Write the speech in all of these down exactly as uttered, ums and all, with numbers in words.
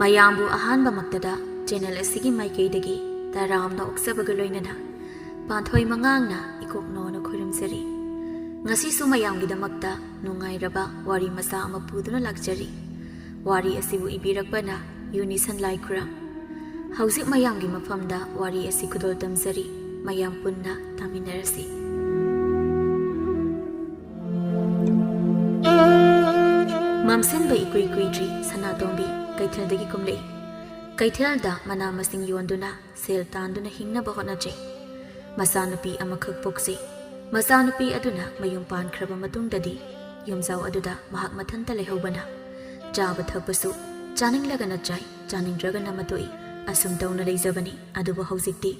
ꯃꯌꯥꯝꯕꯨ ꯑꯍꯥꯟꯕꯃꯛꯇꯗ ꯆꯦꯅꯦꯜ ꯑꯁꯤꯒꯤ ꯃꯥꯏꯀꯩꯗꯒꯤ ꯇꯔꯥꯝꯅ ꯑꯣꯛꯆꯕꯒ ꯂꯣꯏꯅꯅ ꯄꯥꯟꯊꯣꯏ ꯃꯉꯥꯡꯅ ꯏꯀꯣꯛꯅꯣꯅ ꯈꯨꯔꯨꯝꯖꯔꯤ꯫ ꯉꯁꯤꯁꯨ ꯃꯌꯥꯝꯒꯤꯗꯃꯛꯇ ꯅꯨꯡꯉꯥꯏꯔꯕ ꯋꯥꯔꯤ ꯃꯆꯥ ꯑꯃ ꯄꯨꯗꯨꯅ ꯂꯥꯛꯆꯔꯤ꯫ ꯋꯥꯔꯤ ꯑꯁꯤꯕꯨ ꯏꯕꯤꯔꯛꯄꯅ ꯌꯨꯅꯤꯁꯟ ꯂꯥꯏꯈꯨꯔꯝ꯫ ꯍꯧꯖꯤꯛ ꯃꯌꯥꯝꯒꯤ ꯃꯐꯝꯗ ꯋꯥꯔꯤ ꯑꯁꯤ ꯈꯨꯗꯣꯜ ꯇꯝꯖꯔꯤ꯫ ꯃꯌꯥꯝ ꯄꯨꯟꯅ ꯇꯥꯃꯤꯟꯅꯔꯁꯤ꯫ ꯃꯝꯁꯤꯟꯕ ꯏꯀꯨꯏ ꯀꯨꯏꯗ꯭ꯔꯤ ꯁꯅꯥꯇꯣꯝꯕꯤ ꯀꯩꯊꯦꯜꯗꯒꯤ ꯀꯨꯝꯂꯛꯏ꯫ ꯀꯩꯊꯦꯜꯗ ꯃꯅꯥ ꯃꯁꯤꯡ ꯌꯣꯟꯗꯨꯅ ꯁꯦꯜ ꯇꯥꯟꯗꯨꯅ ꯍꯤꯡꯅꯕ ꯍꯣꯠꯅꯖꯩ꯫ ꯃꯆꯥꯅꯨꯄꯤ ꯑꯃꯈꯛ ꯄꯣꯛꯆꯩ꯫ ꯃꯆꯥꯅꯨꯄꯤ ꯑꯗꯨꯅ ꯃꯌꯨꯝ ꯄꯥꯟꯈ꯭ꯔꯕ ꯃꯇꯨꯡꯗꯗꯤ ꯌꯨꯝꯖꯥꯎ ꯑꯗꯨꯗ ꯃꯍꯥꯛ ꯃꯊꯟꯇ ꯂꯩꯍꯧꯕꯅ ꯆꯥꯕ ꯊꯛꯄꯁꯨ ꯆꯥꯅꯤꯡꯂꯒꯅ ꯆꯥꯏ, ꯆꯥꯅꯤꯡꯗ꯭ꯔꯒꯅ ꯃꯇꯣꯛꯏ꯫ ꯑꯁꯨꯝ ꯇꯧꯅ ꯂꯩꯖꯕꯅꯤ꯫ ꯑꯗꯨꯕꯨ ꯍꯧꯖꯤꯛꯇꯤ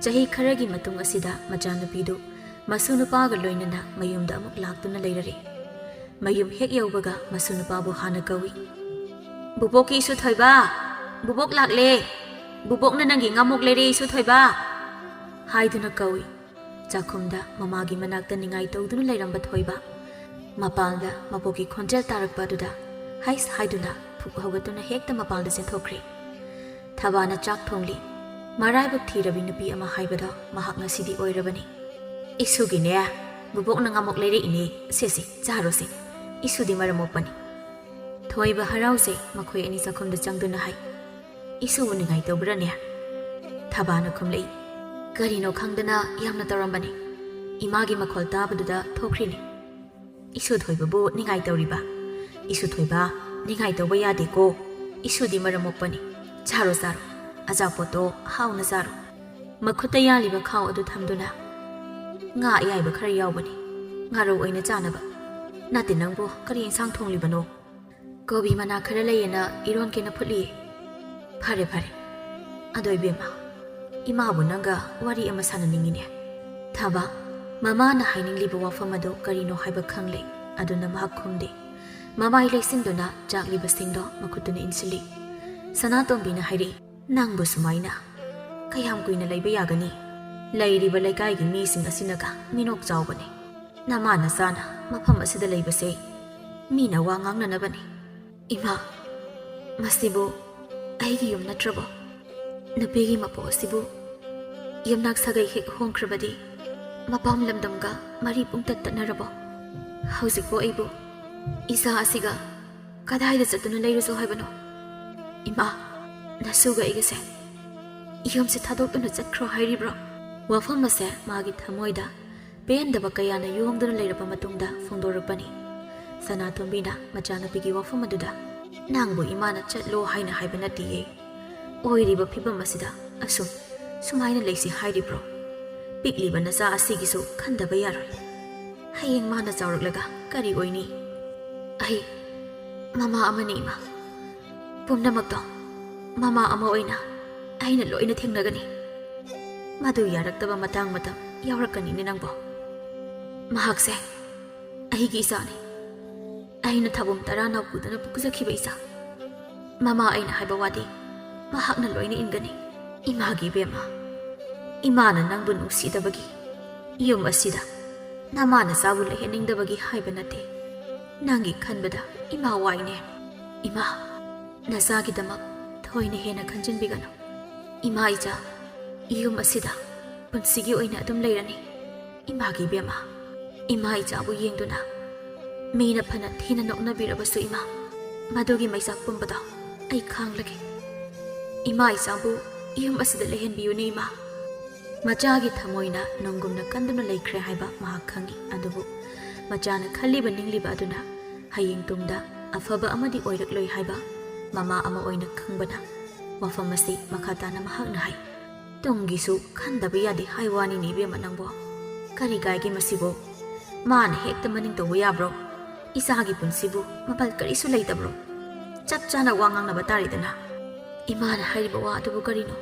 ꯆꯍꯤ ꯈꯔꯒꯤ ꯃꯇꯨꯡ ꯑꯁꯤꯗ ꯃꯆꯥꯅꯨꯄꯤꯗꯨ ꯃꯁꯨ ꯅꯨꯄꯥꯒ ꯂꯣꯏꯅꯅ ꯃꯌꯨꯝꯗ ꯑꯃꯨꯛ ꯂꯥꯛꯇꯨꯅ ꯂꯩꯔꯔꯦ꯫ ꯃꯌꯨꯝ ꯍꯦꯛ ꯌꯧꯕꯒ ꯃꯁꯨ ꯅꯨꯄꯥꯕꯨ ꯍꯥꯟꯅ ꯀꯧꯏ꯫ "ꯕꯨꯕꯣꯛꯀꯤ ꯏꯁꯨ ꯊꯣꯏꯕ! ꯕꯨꯕꯣꯛ ꯂꯥꯛꯂꯦ! ꯕꯨꯕꯣꯛꯅ ꯅꯪꯒꯤ ꯉꯥꯃꯣꯛ ꯂꯩꯔꯦ, ꯏꯁꯨ ꯊꯣꯏꯕ!" ꯍꯥꯏꯗꯨꯅ ꯀꯧꯏ꯫ ꯆꯥꯛꯈꯨꯝꯗ ꯃꯃꯥꯒꯤ ꯃꯅꯥꯛꯇ ꯅꯤꯡꯉꯥꯏ ꯇꯧꯗꯨꯅ ꯂꯩꯔꯝꯕ ꯊꯣꯏꯕ ꯃꯄꯥꯜꯗ ꯃꯕꯣꯛꯀꯤ ꯈꯣꯟꯖꯦꯜ ꯇꯥꯔꯛꯄ ꯑꯗꯨꯗ ꯍꯩꯁ ꯍꯥꯏꯗꯨꯅ ꯐꯨꯛ ꯍꯧꯒꯠꯇꯨꯅ ꯍꯦꯛꯇ ꯃꯄꯥꯜꯗ ꯆꯦꯟꯊꯣꯛꯈ꯭ꯔꯦ꯫ ꯊꯕꯥꯅ ꯆꯥꯛ ꯊꯣꯡꯂꯤ꯫ ꯃꯔꯥꯏꯕꯛ ꯊꯤꯔꯕꯤ ꯅꯨꯄꯤ ꯑꯃ ꯍꯥꯏꯕꯗꯣ ꯃꯍꯥꯛ ꯉꯁꯤꯗꯤ ꯑꯣꯏꯔꯕꯅꯤ꯫ "ꯏꯁꯨꯒꯤꯅꯦ, ꯕꯨꯕꯣꯛꯅ ꯉꯥꯃꯣꯛ ꯂꯩꯔꯛꯏꯅꯦ꯫ ꯁꯦ ꯁꯦ, ꯆꯥꯔꯣꯁꯦ꯫ ꯏꯁꯨꯗꯤ ꯃꯔꯝ ꯃꯣꯛꯄꯅꯤ꯫" ꯊꯣꯏꯕ ꯍꯔꯥꯎꯖꯩ꯫ ꯃꯈꯣꯏ ꯑꯅꯤ ꯆꯥꯛꯈꯨꯝꯗ ꯆꯪꯗꯨꯅ ꯍꯥꯏ, "ꯏꯁꯨꯕꯨ ꯅꯤꯡꯉꯥꯏ ꯇꯧꯕ꯭ꯔꯅꯦ?" ꯊꯕꯥꯅ ꯈꯨꯝꯂꯛꯏ, "ꯀꯔꯤꯅꯣ ꯈꯪꯗꯅ ꯌꯥꯝꯅ ꯇꯧꯔꯝꯕꯅꯤ꯫ ꯏꯃꯥꯒꯤ ꯃꯈꯣꯜ ꯇꯥꯕꯗꯨꯗ ꯊꯣꯛꯈ꯭ꯔꯤꯅꯤ꯫ ꯏꯁꯨ ꯊꯣꯏꯕꯕꯨ ꯅꯤꯡꯉꯥꯏ ꯇꯧꯔꯤꯕ? ꯏꯁꯨ ꯊꯣꯏꯕ, ꯅꯤꯡꯉꯥꯏ ꯇꯧꯕ ꯌꯥꯗꯦꯀꯣ꯫ ꯏꯁꯨꯗꯤ ꯃꯔꯝ ꯃꯣꯛꯄꯅꯤ꯫ ꯆꯥꯔꯣ, ꯆꯥꯔꯣ꯫ ꯑꯆꯥꯄꯣꯠꯇꯣ ꯍꯥꯎꯅ ꯆꯥꯔꯣ꯫ ꯃꯈꯨꯠꯇ ꯌꯥꯜꯂꯤꯕ ꯈꯥꯎ ꯑꯗꯨ ꯊꯝꯗꯨꯅ, ꯉꯥ ꯑꯌꯥꯏꯕ ꯈꯔ ꯌꯥꯎꯕꯅꯤ, ꯉꯥꯔꯧ ꯑꯣꯏꯅ ꯆꯥꯅꯕ꯫ ꯅꯠꯇꯦ, ꯅꯪꯕꯨ ꯀꯔꯤ ꯏꯟꯁꯥꯡ ꯊꯣꯡꯂꯤꯕꯅꯣ?" "ꯀꯣꯕꯤ ꯃꯅꯥ ꯈꯔ ꯂꯩꯌꯦꯅ ꯏꯔꯣꯟꯒꯦꯅ ꯐꯨꯠꯂꯤꯌꯦ꯫" "ꯐꯔꯦ, ꯐꯔꯦ꯫ ꯑꯗꯣ ꯏꯕꯦꯝꯃ, ꯏꯃꯥꯕꯨ ꯅꯪꯒ ꯋꯥꯔꯤ ꯑꯃ ꯁꯥꯟꯅꯅꯤꯡꯉꯤꯅꯦ꯫" ꯊꯕ, ꯃꯃꯥꯅ ꯍꯥꯏꯅꯤꯡꯂꯤꯕ ꯋꯥꯐꯝ ꯑꯗꯨ ꯀꯔꯤꯅꯣ ꯍꯥꯏꯕ ꯈꯪꯂꯦ, ꯑꯗꯨꯅ ꯃꯍꯥꯛ ꯈꯨꯝꯗꯦ꯫ ꯃꯃꯥꯏ ꯂꯩꯁꯤꯟꯗꯨꯅ ꯆꯥꯛꯂꯤꯕꯁꯤꯡꯗꯣ ꯃꯈꯨꯠꯇꯨꯅ ꯏꯟꯁꯤꯜꯂꯤ꯫ ꯁꯅꯥꯇꯣꯝꯕꯤꯅ ꯍꯥꯏꯔꯛꯏ, "ꯅꯪꯕꯨ ꯁꯨꯃꯥꯏꯅ ꯀꯌꯥꯝ ꯀꯨꯏꯅ ꯂꯩꯕ ꯌꯥꯒꯅꯤ? ꯂꯩꯔꯤꯕ ꯂꯩꯀꯥꯏꯒꯤ ꯃꯤꯁꯤꯡ ꯑꯁꯤꯅꯒ ꯃꯤꯅꯣꯛ ꯆꯥꯎꯕꯅꯤ꯫ ꯅꯃꯥ ꯅꯆꯥꯅ ꯃꯐꯝ ꯑꯁꯤꯗ ꯂꯩꯕꯁꯦ ꯃꯤꯅ ꯋꯥ ꯉꯥꯡꯅꯅꯕꯅꯤ꯫" "ꯏꯃꯥ, ꯃꯁꯤꯕꯨ ꯑꯩꯒꯤ ꯌꯨꯝ ꯅꯠꯇ꯭ꯔꯕꯣ? ꯅꯨꯄꯤꯒꯤ ꯃꯄꯣꯛ ꯑꯁꯤꯕꯨ ꯌꯨꯝꯅꯥꯛ ꯁꯥꯒꯩ ꯍꯦꯛ ꯍꯣꯡꯈ꯭ꯔꯕꯗꯤ ꯃꯄꯥꯝ ꯂꯝꯗꯝꯒ ꯃꯔꯤ ꯄꯨꯡꯇꯠ ꯇꯠꯅꯔꯕꯣ? ꯍꯧꯖꯤꯛꯄꯨ ꯑꯩꯕꯨ ꯏꯆꯥ ꯑꯁꯤꯒ ꯀꯗꯥꯏꯗ ꯆꯠꯇꯨꯅ ꯂꯩꯔꯨꯁꯣ ꯍꯥꯏꯕꯅꯣ? ꯏꯃꯥ, ꯅꯁꯨꯒ ꯑꯩꯒꯁꯦ ꯌꯨꯝꯁꯦ ꯊꯥꯗꯣꯛꯇꯨꯅ ꯆꯠꯈ꯭ꯔꯣ ꯍꯥꯏꯔꯤꯕ꯭ꯔꯣ? ꯋꯥꯐꯝ ꯑꯁꯦ ꯃꯥꯒꯤ ꯊꯃꯣꯏꯗ ꯄꯦꯟꯗꯕ ꯀꯌꯥꯅ ꯌꯣꯝꯗꯨꯅ ꯂꯩꯔꯕ ꯃꯇꯨꯡꯗ ꯐꯣꯡꯗꯣꯔꯛꯄꯅꯤ꯫ ꯁꯅꯥꯇꯣꯝꯕꯤꯅ ꯃꯆꯥꯅꯨꯄꯤꯒꯤ ꯋꯥꯐꯝ ꯑꯗꯨꯗ, "ꯅꯪꯕꯨ ꯏꯃꯥꯅ ꯆꯠꯂꯣ ꯍꯥꯏꯅ ꯍꯥꯏꯕ ꯅꯠꯇꯤꯌꯦ꯫ ꯑꯣꯏꯔꯤꯕ ꯐꯤꯕꯝ ꯑꯁꯤꯗ ꯑꯁꯨꯝ ꯁꯨꯃꯥꯏꯅ ꯂꯩꯁꯤ ꯍꯥꯏꯔꯤꯕ꯭ꯔꯣ? ꯄꯤꯛꯂꯤꯕ ꯅꯆꯥ ꯑꯁꯤꯒꯤꯁꯨ ꯈꯟꯗꯕ ꯌꯥꯔꯣꯏ꯫ ꯍꯌꯦꯡ ꯃꯥꯅ ꯆꯥꯎꯔꯛꯂꯒ ꯀꯔꯤ ꯑꯣꯏꯅꯤ? ꯑꯩ ꯃꯃꯥ ꯑꯃꯅꯤ, ꯏꯃꯥ꯫ ꯄꯨꯝꯅꯃꯛꯇꯣ ꯃꯃꯥ ꯑꯃ ꯑꯣꯏꯅ ꯑꯩꯅ ꯂꯣꯏꯅ ꯊꯦꯡꯅꯒꯅꯤ꯫ ꯃꯗꯨ ꯌꯥꯔꯛꯇꯕ ꯃꯇꯥꯡ ꯃꯇꯝ ꯌꯥꯎꯔꯛꯀꯅꯤꯅꯦ ꯅꯪꯕꯣ꯫ ꯃꯍꯥꯛꯁꯦ ꯑꯩꯒꯤ ꯏꯆꯥꯅꯤ꯫ ꯑꯩꯅ ꯊꯥꯕꯨꯝ ꯇꯔꯥ ꯅꯥꯎꯄꯨꯗꯅ ꯄꯣꯛꯆꯈꯤꯕ ꯏꯆꯥ꯫ ꯃꯃꯥ ꯑꯩꯅ ꯍꯥꯏꯕ ꯋꯥꯗꯤ ꯃꯍꯥꯛꯅ ꯂꯣꯏꯅ ꯏꯟꯒꯅꯤ꯫ ꯏꯃꯥꯒꯤ ꯏꯕꯦꯝꯃ, ꯏꯃꯥꯅ ꯅꯪꯕꯨ ꯅꯨꯡꯁꯤꯗꯕꯒꯤ, ꯌꯨꯝ ꯑꯁꯤꯗ ꯅꯃꯥ ꯅꯆꯥꯕꯨ ꯂꯩꯍꯟꯅꯤꯡꯗꯕꯒꯤ ꯍꯥꯏꯕ ꯅꯠꯇꯦ꯫ ꯅꯪꯒꯤ ꯈꯟꯕꯗ ꯏꯃꯥ ꯋꯥꯏꯅꯦ꯫ ꯏꯃꯥ, ꯅꯆꯥꯒꯤꯗꯃꯛ ꯊꯣꯏꯅ ꯍꯦꯟꯅ ꯈꯟꯖꯤꯟꯕꯤꯒꯅꯨ꯫ ꯏꯃꯥ ꯏꯆꯥ, ꯌꯨꯝ ꯑꯁꯤꯗ ꯄꯨꯟꯁꯤꯒꯤ ꯑꯣꯏꯅ ꯑꯗꯨꯝ ꯂꯩꯔꯅꯤ꯫ ꯏꯃꯥꯒꯤ ꯏꯕꯦꯝꯃ, ꯏꯃꯥ ꯏꯆꯥꯕꯨ ꯌꯦꯡꯗꯨꯅ ꯃꯤꯅ ꯐꯅ ꯊꯤꯅ ꯅꯣꯛꯅꯕꯤꯔꯕꯁꯨ, ꯏꯃꯥ, ꯃꯗꯨꯒꯤ ꯃꯩꯆꯥꯛ ꯄꯨꯝꯕꯗꯣ ꯑꯩ ꯈꯥꯡꯂꯒꯦ꯫ ꯏꯃꯥ ꯏꯆꯥꯕꯨ ꯌꯨꯝ ꯑꯁꯤꯗ ꯂꯩꯍꯟꯕꯤꯌꯨꯅꯦ, ꯏꯃꯥ꯫" ꯃꯆꯥꯒꯤ ꯊꯃꯣꯏꯅ ꯅꯣꯡꯒꯨꯝꯅ ꯀꯟꯗꯨꯅ ꯂꯩꯈ꯭ꯔꯦ ꯍꯥꯏꯕ ꯃꯍꯥꯛ ꯈꯪꯏ꯫ ꯑꯗꯨꯕꯨ ꯃꯆꯥꯅ ꯈꯜꯂꯤꯕ ꯅꯤꯡꯂꯤꯕ ꯑꯗꯨꯅ ꯍꯌꯦꯡ ꯇꯨꯡꯗ ꯑꯐꯕ ꯑꯃꯗꯤ ꯑꯣꯏꯔꯛꯂꯣꯏ ꯍꯥꯏꯕ ꯃꯃꯥ ꯑꯃ ꯑꯣꯏꯅ ꯈꯪꯕꯅ ꯋꯥꯐꯝ ꯑꯁꯤ ꯃꯈꯥ ꯇꯥꯅ ꯃꯍꯥꯛꯅ ꯍꯥꯏ꯫ "ꯇꯨꯡꯒꯤꯁꯨ ꯈꯟꯗꯕ ꯌꯥꯗꯦ ꯍꯥꯏ ꯋꯥꯅꯤꯅꯦ ꯏꯕꯦꯝꯃ ꯅꯪꯕꯣ꯫ ꯀꯔꯤ ꯀꯥꯏꯒꯦ ꯃꯁꯤꯕꯣ? ꯃꯥꯅ ꯍꯦꯛꯇ ꯃꯅꯤꯡ ꯇꯧꯕ ꯌꯥꯕ꯭ꯔꯣ? ꯏꯆꯥꯒꯤ ꯄꯨꯟꯁꯤꯕꯨ ꯃꯃꯜ ꯀꯔꯤꯁꯨ ꯂꯩꯇꯕ꯭ꯔꯣ? ꯆꯞ ꯆꯥꯅ ꯋꯥ ꯉꯥꯡꯅꯕ ꯇꯥꯔꯦꯗꯅ꯫" "ꯏꯃꯥꯅ ꯍꯥꯏꯔꯤꯕ ꯋꯥ ꯑꯗꯨꯕꯨ ꯀꯔꯤꯅꯣ?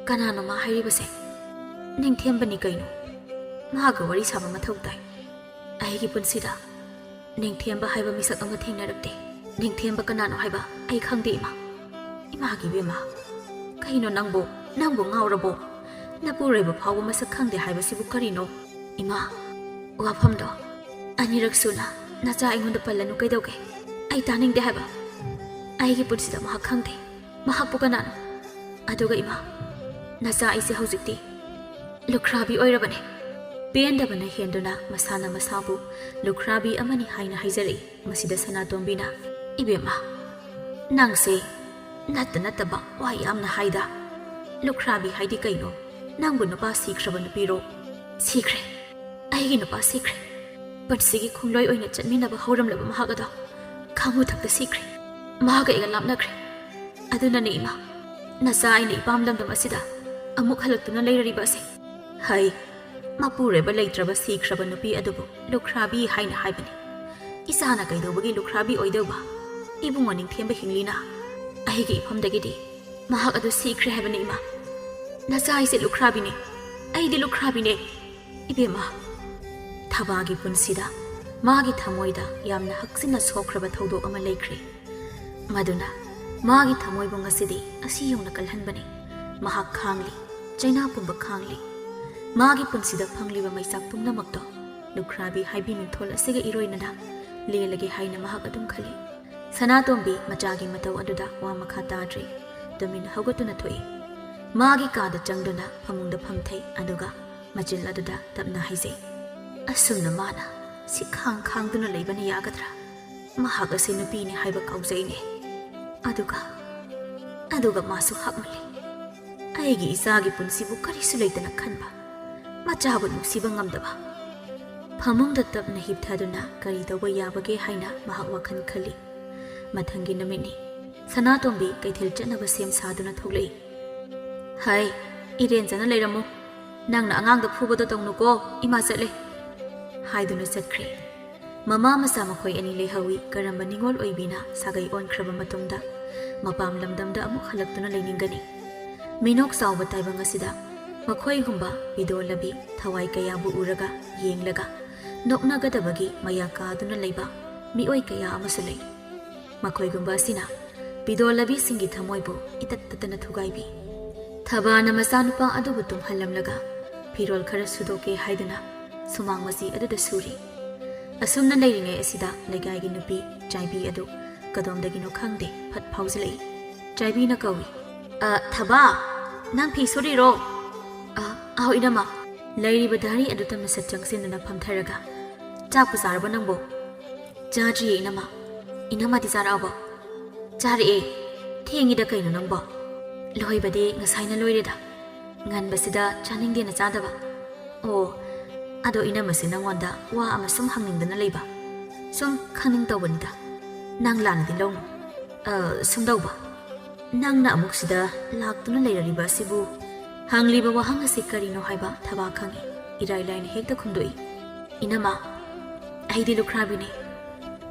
ꯀꯅꯥꯅꯣ ꯃꯥ ꯍꯥꯏꯔꯤꯕꯁꯦ?" "ꯅꯤꯡꯊꯦꯝꯕꯅꯤ ꯀꯩꯅꯣ꯫ ꯃꯥꯒ ꯋꯥꯔꯤ ꯁꯥꯕ ꯃꯊꯧ ꯇꯥꯏ꯫ ꯑꯩꯒꯤ ꯄꯨꯟꯁꯤꯗ ꯅꯤꯡꯊꯦꯝꯕ ꯍꯥꯏꯕ ꯃꯤꯁꯛ ꯑꯃ ꯊꯦꯡꯅꯔꯛꯇꯦ꯫ ꯅꯤꯡꯊꯦꯝꯕ ꯀꯅꯥꯅꯣ ꯍꯥꯏꯕ ꯑꯩ ꯈꯪꯗꯦ, ꯏꯃꯥ꯫" "ꯏꯃꯥꯒꯤ ꯏꯕꯦꯝꯃ, ꯀꯩꯅꯣ ꯅꯪꯕꯨ? ꯅꯪꯕꯨ ꯉꯥꯎꯔꯕꯣ? ꯅꯄꯨꯔꯣꯏꯕ ꯐꯥꯎꯕ ꯃꯁꯛ ꯈꯪꯗꯦ ꯍꯥꯏꯕꯁꯤꯕꯨ ꯀꯔꯤꯅꯣ?" "ꯏꯃꯥ, ꯋꯥꯐꯝꯗꯣ ꯑꯅꯤꯔꯛ ꯁꯨꯅ ꯅꯆꯥ ꯑꯩꯉꯣꯟꯗ ꯄꯜꯂꯅꯨ ꯀꯩꯗꯧꯒꯦ? ꯑꯩ ꯇꯥꯅꯤꯡꯗꯦ ꯍꯥꯏꯕ꯫ ꯑꯩꯒꯤ ꯄꯨꯟꯁꯤꯗ ꯃꯍꯥꯛ ꯈꯪꯗꯦ꯫ ꯃꯍꯥꯛꯄꯨ ꯀꯅꯥꯅꯣ? ꯑꯗꯨꯒ ꯏꯃꯥ, ꯅꯆꯥ ꯑꯩꯁꯦ ꯍꯧꯖꯤꯛꯇꯤ ꯂꯨꯈ꯭ꯔꯥꯕꯤ ꯑꯣꯏꯔꯕꯅꯦ꯫ ꯄꯦꯟꯗꯕꯅ ꯍꯦꯟꯗꯨꯅ ꯃꯁꯥꯅ ꯃꯁꯥꯕꯨ ꯂꯨꯈ꯭ꯔꯥꯕꯤ ꯑꯃꯅꯤ ꯍꯥꯏꯅ ꯍꯥꯏꯖꯔꯛꯏ꯫ ꯃꯁꯤꯗ ꯁꯅꯥꯇꯣꯝꯕꯤꯅ, "ꯏꯕꯦꯝꯃ, ꯅꯪꯁꯦ ꯅꯠꯇ ꯅꯠꯇꯕ ꯋꯥ ꯌꯥꯝꯅ ꯍꯥꯏꯗ꯫ ꯂꯨꯈ꯭ꯔꯥꯕꯤ ꯍꯥꯏꯗꯤ ꯀꯩꯅꯣ? ꯅꯪꯕꯨ ꯅꯨꯄꯥ ꯁꯤꯈ꯭ꯔꯕ ꯅꯨꯄꯤꯔꯣ?" "ꯁꯤꯈ꯭ꯔꯦ꯫ ꯑꯩꯒꯤ ꯅꯨꯄꯥ ꯁꯤꯈ꯭ꯔꯦ꯫ ꯄꯨꯟꯁꯤꯒꯤ ꯈꯣꯡꯂꯣꯏ ꯑꯣꯏꯅ ꯆꯠꯃꯤꯟꯅꯕ ꯍꯧꯔꯝꯂꯕ ꯃꯍꯥꯛ ꯑꯗꯣ ꯈꯥꯉꯨ ꯊꯛꯇ ꯁꯤꯈ꯭ꯔꯦ꯫ ꯃꯍꯥꯛꯀ ꯑꯩꯒ ꯂꯥꯞꯅꯈ꯭ꯔꯦ꯫ ꯑꯗꯨꯅꯅꯦ ꯏꯃꯥ, ꯅꯆꯥ ꯑꯩꯅ ꯏꯄꯥꯝ ꯂꯝꯗꯝ ꯑꯁꯤꯗ ꯑꯃꯨꯛ ꯍꯜꯂꯛꯇꯨꯅ ꯂꯩꯔꯔꯤꯕ ꯑꯁꯦ꯫ ꯍꯩ, ꯃꯄꯨꯔꯣꯏꯕ ꯂꯩꯇ꯭ꯔꯕ ꯁꯤꯈ꯭ꯔꯕ ꯅꯨꯄꯤ ꯑꯗꯨꯕꯨ ꯂꯨꯈ꯭ꯔꯥꯕꯤ ꯍꯥꯏꯅ ꯍꯥꯏꯕꯅꯤ꯫ ꯏꯆꯥꯅ ꯀꯩꯗꯧꯕꯒꯤ ꯂꯨꯈ꯭ꯔꯥꯕꯤ ꯑꯣꯏꯗꯧꯕ? ꯏꯕꯨꯡꯉꯣ ꯅꯤꯡꯊꯦꯝꯕ ꯍꯤꯡꯂꯤꯅ꯫ ꯑꯩꯒꯤ ꯏꯐꯝꯗꯒꯤꯗꯤ ꯃꯍꯥꯛ ꯑꯗꯨ ꯁꯤꯈ꯭ꯔꯦ ꯍꯥꯏꯕꯅꯤ ꯏꯃꯥ꯫ ꯅꯆꯥ ꯑꯩꯁꯦ ꯂꯨꯈ꯭ꯔꯥꯕꯤꯅꯦ꯫ ꯑꯩꯗꯤ ꯂꯨꯈ꯭ꯔꯥꯕꯤꯅꯦ꯫ ꯏꯕꯦꯝꯃ, ꯊꯕꯥꯒꯤ ꯄꯨꯟꯁꯤꯗ ꯃꯥꯒꯤ ꯊꯃꯣꯏꯗ ꯌꯥꯝꯅ ꯍꯛꯆꯤꯟꯅ ꯁꯣꯛꯈ꯭ꯔꯕ ꯊꯧꯗꯣꯛ ꯑꯃ ꯂꯩꯈ꯭ꯔꯦ꯫ ꯃꯗꯨꯅ ꯃꯥꯒꯤ ꯊꯃꯣꯏꯕꯨ ꯉꯁꯤꯗꯤ ꯑꯁꯤ ꯌꯧꯅ ꯀꯜꯍꯟꯕꯅꯤ꯫ ꯃꯍꯥꯛ ꯈꯥꯡꯂꯤ, ꯆꯩꯅꯥ ꯄꯨꯝꯕ ꯈꯥꯡꯂꯤ꯫ ꯃꯥꯒꯤ ꯄꯨꯟꯁꯤꯗ ꯐꯪꯂꯤꯕ ꯃꯩꯆꯥꯛ ꯄꯨꯝꯅꯃꯛꯇꯣ ꯂꯨꯈ꯭ꯔꯥꯕꯤ ꯍꯥꯏꯕꯤ ꯃꯤꯡꯊꯣꯜ ꯑꯁꯤꯒ ꯏꯔꯣꯏꯅꯅ ꯂꯦꯜꯂꯒꯦ ꯍꯥꯏꯅ ꯃꯍꯥꯛ ꯑꯗꯨꯝ ꯈꯜꯂꯤ꯫ ꯁꯅꯥꯇꯣꯝꯕꯤ ꯃꯆꯥꯒꯤ ꯃꯇꯧ ꯑꯗꯨꯗ ꯋꯥ ꯃꯈꯥ ꯇꯥꯗ꯭ꯔꯤ꯫ ꯇꯨꯃꯤꯟ ꯍꯧꯒꯠꯇꯨꯅ ꯊꯣꯛꯏ꯫ ꯃꯥꯒꯤ ꯀꯥꯗ ꯆꯪꯗꯨꯅ ꯐꯃꯨꯡꯗ ꯐꯝꯊꯩ, ꯑꯗꯨꯒ ꯃꯆꯤꯜ ꯑꯗꯨꯗ ꯇꯞꯅ ꯍꯥꯏꯖꯩ, "ꯑꯁꯨꯝꯅ ꯃꯥꯅ ꯁꯤ ꯈꯥꯡ ꯈꯥꯡꯗꯨꯅ ꯂꯩꯕꯅ ꯌꯥꯒꯗ꯭ꯔꯥ? ꯃꯍꯥꯛ ꯑꯁꯤ ꯅꯨꯄꯤꯅꯤ ꯍꯥꯏꯕ ꯀꯥꯎꯖꯩꯅꯦ꯫ ꯑꯗꯨꯒ, ꯑꯗꯨꯒ ꯃꯥꯁꯨ ꯍꯥꯞꯃꯜꯂꯤ꯫ ꯑꯩꯒꯤ ꯏꯆꯥꯒꯤ ꯄꯨꯟꯁꯤꯕꯨ ꯀꯔꯤꯁꯨ ꯂꯩꯇꯅ ꯈꯟꯕ, ꯃꯆꯥꯕꯨ ꯅꯨꯡꯁꯤꯕ ꯉꯝꯗꯕ꯫" ꯐꯃꯨꯡꯗ ꯇꯞꯅ ꯍꯤꯞꯊꯗꯨꯅ ꯀꯔꯤ ꯇꯧꯕ ꯌꯥꯕꯒꯦ ꯍꯥꯏꯅ ꯃꯍꯥꯛ ꯋꯥꯈꯜ ꯈꯜꯂꯤ꯫ ꯃꯊꯪꯒꯤ ꯅꯨꯃꯤꯠꯅꯤ꯫ ꯁꯅꯥꯇꯣꯝꯕꯤ ꯀꯩꯊꯦꯜ ꯆꯠꯅꯕ ꯁꯦꯝ ꯁꯥꯗꯨꯅ ꯊꯣꯛꯂꯛꯏ꯫ "ꯍꯥꯏ, ꯏꯔꯦꯟꯖꯅ ꯂꯩꯔꯝꯃꯨ꯫ ꯅꯪꯅ ꯑꯉꯥꯡꯗ ꯐꯨꯕꯗꯣ ꯇꯧꯅꯨꯀꯣ, ꯏꯃꯥ ꯆꯠꯂꯦ," ꯍꯥꯏꯗꯨꯅ ꯆꯠꯈ꯭ꯔꯦ꯫ ꯃꯃꯥ ꯃꯆꯥ ꯃꯈꯣꯏ ꯑꯅꯤ ꯂꯩꯍꯧꯏ꯫ ꯀꯔꯝꯕ ꯅꯤꯉꯣꯜ ꯑꯣꯏꯕꯤꯅ ꯁꯥꯒꯩ ꯑꯣꯟꯈ꯭ꯔꯕ ꯃꯇꯨꯡꯗ ꯃꯄꯥꯝ ꯂꯝꯗꯝꯗ ꯑꯃꯨꯛ ꯍꯜꯂꯛꯇꯨꯅ ꯂꯩꯅꯤꯡꯒꯅꯤ? ꯃꯤꯅꯣꯛ ꯆꯥꯎꯕ ꯇꯥꯏꯕꯪ ꯑꯁꯤꯗ ꯃꯈꯣꯏꯒꯨꯝꯕ ꯄꯤꯗꯣ ꯂꯕꯤ ꯊꯋꯥꯏ ꯀꯌꯥꯕꯨ ꯎꯔꯒ ꯌꯦꯡꯂꯒ ꯅꯣꯛꯅꯒꯗꯕꯒꯤ ꯃꯌꯥ ꯀꯥꯗꯨꯅ ꯂꯩꯕ ꯃꯤꯑꯣꯏ ꯀꯌꯥ ꯑꯃꯁꯨ ꯂꯩ꯫ ꯃꯈꯣꯏꯒꯨꯝꯕ ꯑꯁꯤꯅ ꯄꯤꯗꯣ ꯂꯕꯤꯁꯤꯡꯒꯤ ꯊꯃꯣꯏꯕꯨ ꯏꯇꯠ ꯇꯠꯇꯅ ꯊꯨꯒꯥꯏꯕꯤ꯫ ꯊꯕꯥꯅ ꯃꯆꯥꯅꯨꯄꯥ ꯑꯗꯨꯕꯨ ꯇꯨꯝꯍꯜꯂꯝꯂꯒ ꯐꯤꯔꯣꯜ ꯈꯔ ꯁꯨꯗꯣꯛꯀꯦ ꯍꯥꯏꯗꯨꯅ ꯁꯨꯃꯥꯡ ꯃꯆꯤ ꯑꯗꯨꯗ ꯁꯨꯔꯤ꯫ ꯑꯁꯨꯝꯅ ꯂꯩꯔꯤꯉꯩ ꯑꯁꯤꯗ ꯂꯩꯀꯥꯏꯒꯤ ꯅꯨꯄꯤ ꯆꯥꯏꯕꯤ ꯑꯗꯨ ꯀꯗꯣꯝꯗꯒꯤꯅꯣ ꯈꯪꯗꯦ ꯐꯠ ꯐꯥꯎꯖꯤꯜꯂꯛꯏ꯫ ꯆꯥꯏꯕꯤꯅ ꯀꯧꯏ꯫ "ꯑ, ꯊꯕꯥ, ꯅꯪ ꯐꯤ ꯁꯨꯔꯤꯔꯣ?" "ꯑ, ꯑꯥꯎ, ꯏꯅꯝꯃ꯫" ꯂꯩꯔꯤꯕ ꯙꯥꯔꯤ ꯑꯗꯨ ꯇꯞꯅ ꯁꯠ ꯆꯪꯁꯤꯟꯗꯨꯅ ꯐꯝꯊꯔꯒ, "ꯆꯥꯛꯄꯨ ꯆꯥꯔꯕꯣ ꯅꯪꯕꯣ?" "ꯆꯥꯗ꯭ꯔꯤꯌꯦ, ꯏꯅꯝꯃ꯫" "ꯏꯅꯝꯃꯗꯤ ꯆꯥꯔꯛꯑꯕꯣ?" "ꯆꯥꯔꯛꯑꯦ꯫ ꯊꯦꯡꯉꯤꯗ ꯀꯩꯅꯣ ꯅꯪꯕꯣ?" "ꯂꯣꯏꯕꯗꯤ ꯉꯁꯥꯏꯅ ꯂꯣꯏꯔꯦꯗ꯫ ꯉꯟꯕꯁꯤꯗ ꯆꯥꯅꯤꯡꯗꯦꯅ ꯆꯥꯗꯕ꯫" "ꯑꯣ, ꯑꯗꯣ ꯏꯅꯝꯃꯁꯦ ꯅꯪꯉꯣꯟꯗ ꯋꯥ ꯑꯃ ꯁꯨꯝ ꯍꯪꯅꯤꯡꯗꯅ ꯂꯩꯕ꯫ ꯁꯨꯝ ꯈꯪꯅꯤꯡ ꯇꯧꯕꯅꯤꯗ꯫ ꯅꯪ ꯂꯥꯟꯅꯗꯤ ꯂꯧꯅꯨ꯫ ꯑ, ꯁꯨꯝꯗꯧꯕ, ꯅꯪꯅ ꯑꯃꯨꯛ ꯁꯤꯗ ꯂꯥꯛꯇꯨꯅ ꯂꯩꯔꯔꯤꯕ ꯑꯁꯤꯕꯨ?" ꯍꯪꯂꯤꯕ ꯋꯥꯍꯪ ꯑꯁꯤ ꯀꯔꯤꯅꯣ ꯍꯥꯏꯕ ꯊꯕꯥ ꯈꯪꯏ꯫ ꯏꯔꯥꯏ ꯂꯥꯏꯅ ꯍꯦꯛꯇ ꯈꯨꯝꯗꯣꯛꯏ꯫ "ꯏꯅꯝꯃ, ꯑꯩꯗꯤ ꯂꯨꯈ꯭ꯔꯥꯕꯤꯅꯤ꯫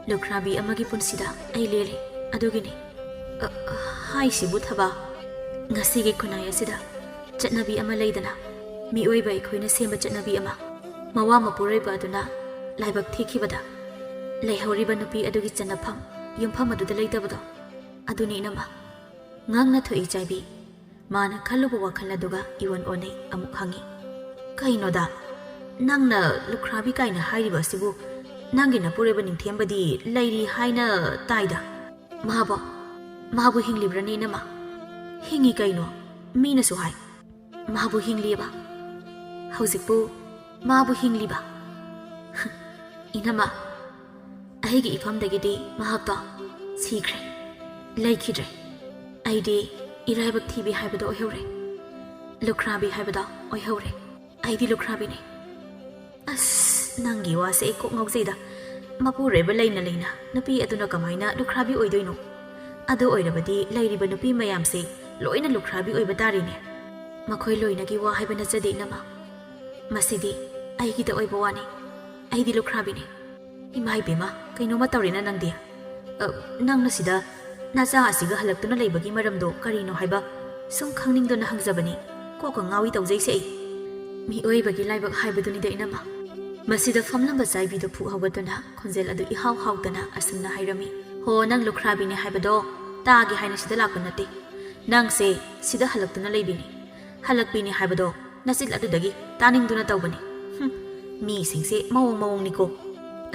ꯂꯨꯈ꯭ꯔꯥꯕꯤ ꯑꯃꯒꯤ ꯄꯨꯟꯁꯤꯗ ꯑꯩ ꯂꯦꯜꯂꯤ꯫ ꯑꯗꯨꯒꯤꯅꯤ꯫" "ꯑ, ꯑ, ꯍꯥꯏꯁꯤꯕꯨ ꯊꯕꯥ, ꯉꯁꯤꯒꯤ ꯈꯨꯟꯅꯥꯏ ꯑꯁꯤꯗ ꯆꯠꯅꯕꯤ ꯑꯃ ꯂꯩꯗꯅ, ꯃꯤꯑꯣꯏꯕ ꯑꯩꯈꯣꯏꯅ ꯁꯦꯝꯕ ꯆꯠꯅꯕꯤ ꯑꯃ, ꯃꯋꯥ ꯃꯄꯨꯔꯣꯏꯕ ꯑꯗꯨꯅ ꯂꯥꯏꯕꯛ ꯊꯤꯈꯤꯕꯗ ꯂꯩꯍꯧꯔꯤꯕ ꯅꯨꯄꯤ ꯑꯗꯨꯒꯤ ꯆꯟꯅꯐꯝ, ꯌꯨꯝꯐꯝ ꯑꯗꯨꯗ ꯂꯩꯇꯕꯗꯣ, ꯑꯗꯨꯅꯤ ꯏꯅꯝꯃ꯫ ꯉꯛꯅ ꯊꯣꯛꯏ ꯆꯥꯏꯕꯤ꯫ ꯃꯥꯅ ꯈꯜꯂꯨꯕ ꯋꯥꯈꯜ ꯑꯗꯨꯒ ꯏꯑꯣꯟ ꯑꯣꯟꯅꯩ꯫ ꯑꯃꯨꯛ ꯍꯪꯉꯤ, "ꯀꯩꯅꯣꯗ, ꯅꯪꯅ ꯂꯨꯈ꯭ꯔꯥꯕꯤ ꯀꯥꯏꯅ ꯍꯥꯏꯔꯤꯕ ꯑꯁꯤꯕꯨ ꯅꯪꯒꯤ ꯅꯄꯨꯔꯣꯏꯕ ꯅꯤꯡꯊꯦꯝꯕꯗꯤ ꯂꯩꯔꯤ ꯍꯥꯏꯅ ꯇꯥꯏꯗ?" "ꯃꯥꯕꯣ? ꯃꯥꯕꯨ ꯍꯤꯡꯂꯤꯕ꯭ꯔꯅꯦ ꯏꯅꯝꯃ?" "ꯍꯤꯡꯉꯤ ꯀꯩꯅꯣ, ꯃꯤꯅꯁꯨ ꯍꯥꯏ꯫ ꯃꯥꯕꯨ ꯍꯤꯡꯂꯤꯑꯕ?" "ꯍꯧꯖꯤꯛꯄꯨ ꯃꯥꯕꯨ ꯍꯤꯡꯂꯤꯕ?" "ꯏꯅꯝꯃ, ꯑꯩꯒꯤ ꯏꯐꯝꯗꯒꯤꯗꯤ ꯃꯍꯥꯛꯇꯣ ꯁꯤꯈ꯭ꯔꯦ, ꯂꯩꯈꯤꯗ꯭ꯔꯦ꯫ ꯑꯩꯗꯤ ꯏꯔꯥꯏꯕꯛ ꯊꯤꯕꯤ ꯍꯥꯏꯕꯗꯣ ꯑꯣꯏꯍꯧꯔꯦ, ꯂꯨꯈ꯭ꯔꯥꯕꯤ ꯍꯥꯏꯕꯗꯣ ꯑꯣꯏꯍꯧꯔꯦ꯫ ꯑꯩꯗꯤ ꯂꯨꯈ꯭ꯔꯥꯕꯤꯅꯦ꯫" "ꯑꯁ, ꯅꯪꯒꯤ ꯋꯥꯁꯦ ꯑꯩ ꯀꯣꯛ ꯉꯥꯎꯖꯩꯗ꯫ ꯃꯄꯨꯔꯣꯏꯕ ꯂꯩꯅ ꯂꯩꯅ ꯅꯨꯄꯤ ꯑꯗꯨꯅ ꯀꯃꯥꯏꯅ ꯂꯨꯈ꯭ꯔꯥꯕꯤ ꯑꯣꯏꯗꯣꯏꯅꯣ? ꯑꯗꯨ ꯑꯣꯏꯔꯕꯗꯤ ꯂꯩꯔꯤꯕ ꯅꯨꯄꯤ ꯃꯌꯥꯝꯁꯦ ꯂꯣꯏꯅ ꯂꯨꯈ꯭ꯔꯥꯕꯤ ꯑꯣꯏꯕ ꯇꯥꯔꯦꯅꯦ꯫ ꯃꯈꯣꯏ ꯂꯣꯏꯅꯒꯤ ꯋꯥ ꯍꯥꯏꯕ ꯅꯠꯆꯗꯦ ꯏꯅꯝꯃ꯫ ꯃꯁꯤꯗꯤ ꯑꯩꯒꯤꯗ ꯑꯣꯏꯕ ꯋꯥꯅꯤ꯫ ꯑꯩꯗꯤ ꯂꯨꯈ꯭ꯔꯥꯕꯤꯅꯤ꯫" "ꯏꯃꯥ ꯏꯕꯦꯝꯃ, ꯀꯩꯅꯣꯝꯃ ꯇꯧꯔꯦꯅ ꯅꯪꯗꯤ꯫ ꯑ, ꯅꯪꯅ ꯁꯤꯗ ꯅꯆꯥ ꯑꯁꯤꯒ ꯍꯜꯂꯛꯇꯨꯅ ꯂꯩꯕꯒꯤ ꯃꯔꯝꯗꯣ ꯀꯔꯤꯅꯣ ꯍꯥꯏꯕ ꯁꯨꯝ ꯈꯪꯅꯤꯡꯗꯨꯅ ꯍꯪꯖꯕꯅꯤ꯫ ꯀꯣꯛꯀ ꯉꯥꯎꯏ ꯇꯧꯖꯩꯁꯦ ꯑꯩ꯫" "ꯃꯤꯑꯣꯏꯕꯒꯤ ꯂꯥꯏꯕꯛ ꯍꯥꯏꯕꯗꯨꯅꯤꯗ ꯏꯅꯝꯃ꯫" ꯃꯁꯤꯗ ꯐꯝꯂꯝꯕ ꯆꯥꯏꯕꯤꯗꯨ ꯐꯨꯛ ꯍꯧꯒꯠꯇꯨꯅ ꯈꯣꯟꯖꯦꯜ ꯑꯗꯨ ꯏꯍꯥꯎ ꯍꯥꯎꯇꯅ ꯑꯁꯨꯝꯅ ꯍꯥꯏꯔꯝꯃꯤ, "ꯍꯣ, ꯅꯪ ꯂꯨꯈ꯭ꯔꯥꯕꯤꯅꯤ ꯍꯥꯏꯕꯗꯣ ꯇꯥꯒꯦ ꯍꯥꯏꯅ ꯁꯤꯗ ꯂꯥꯛꯄ ꯅꯠꯇꯦ꯫ ꯅꯪꯁꯦ ꯁꯤꯗ ꯍꯜꯂꯛꯇꯨꯅ ꯂꯩꯕꯤꯅꯤ꯫ ꯍꯜꯂꯛꯄꯤꯅꯤ ꯍꯥꯏꯕꯗꯣ ꯅꯆꯤꯜ ꯑꯗꯨꯗꯒꯤ ꯇꯥꯅꯤꯡꯗꯨꯅ ꯇꯧꯕꯅꯤ꯫ ꯍꯨꯝ, ꯃꯤꯁꯤꯡꯁꯦ ꯃꯑꯣꯡ ꯃꯑꯣꯡꯅꯤꯀꯣ꯫"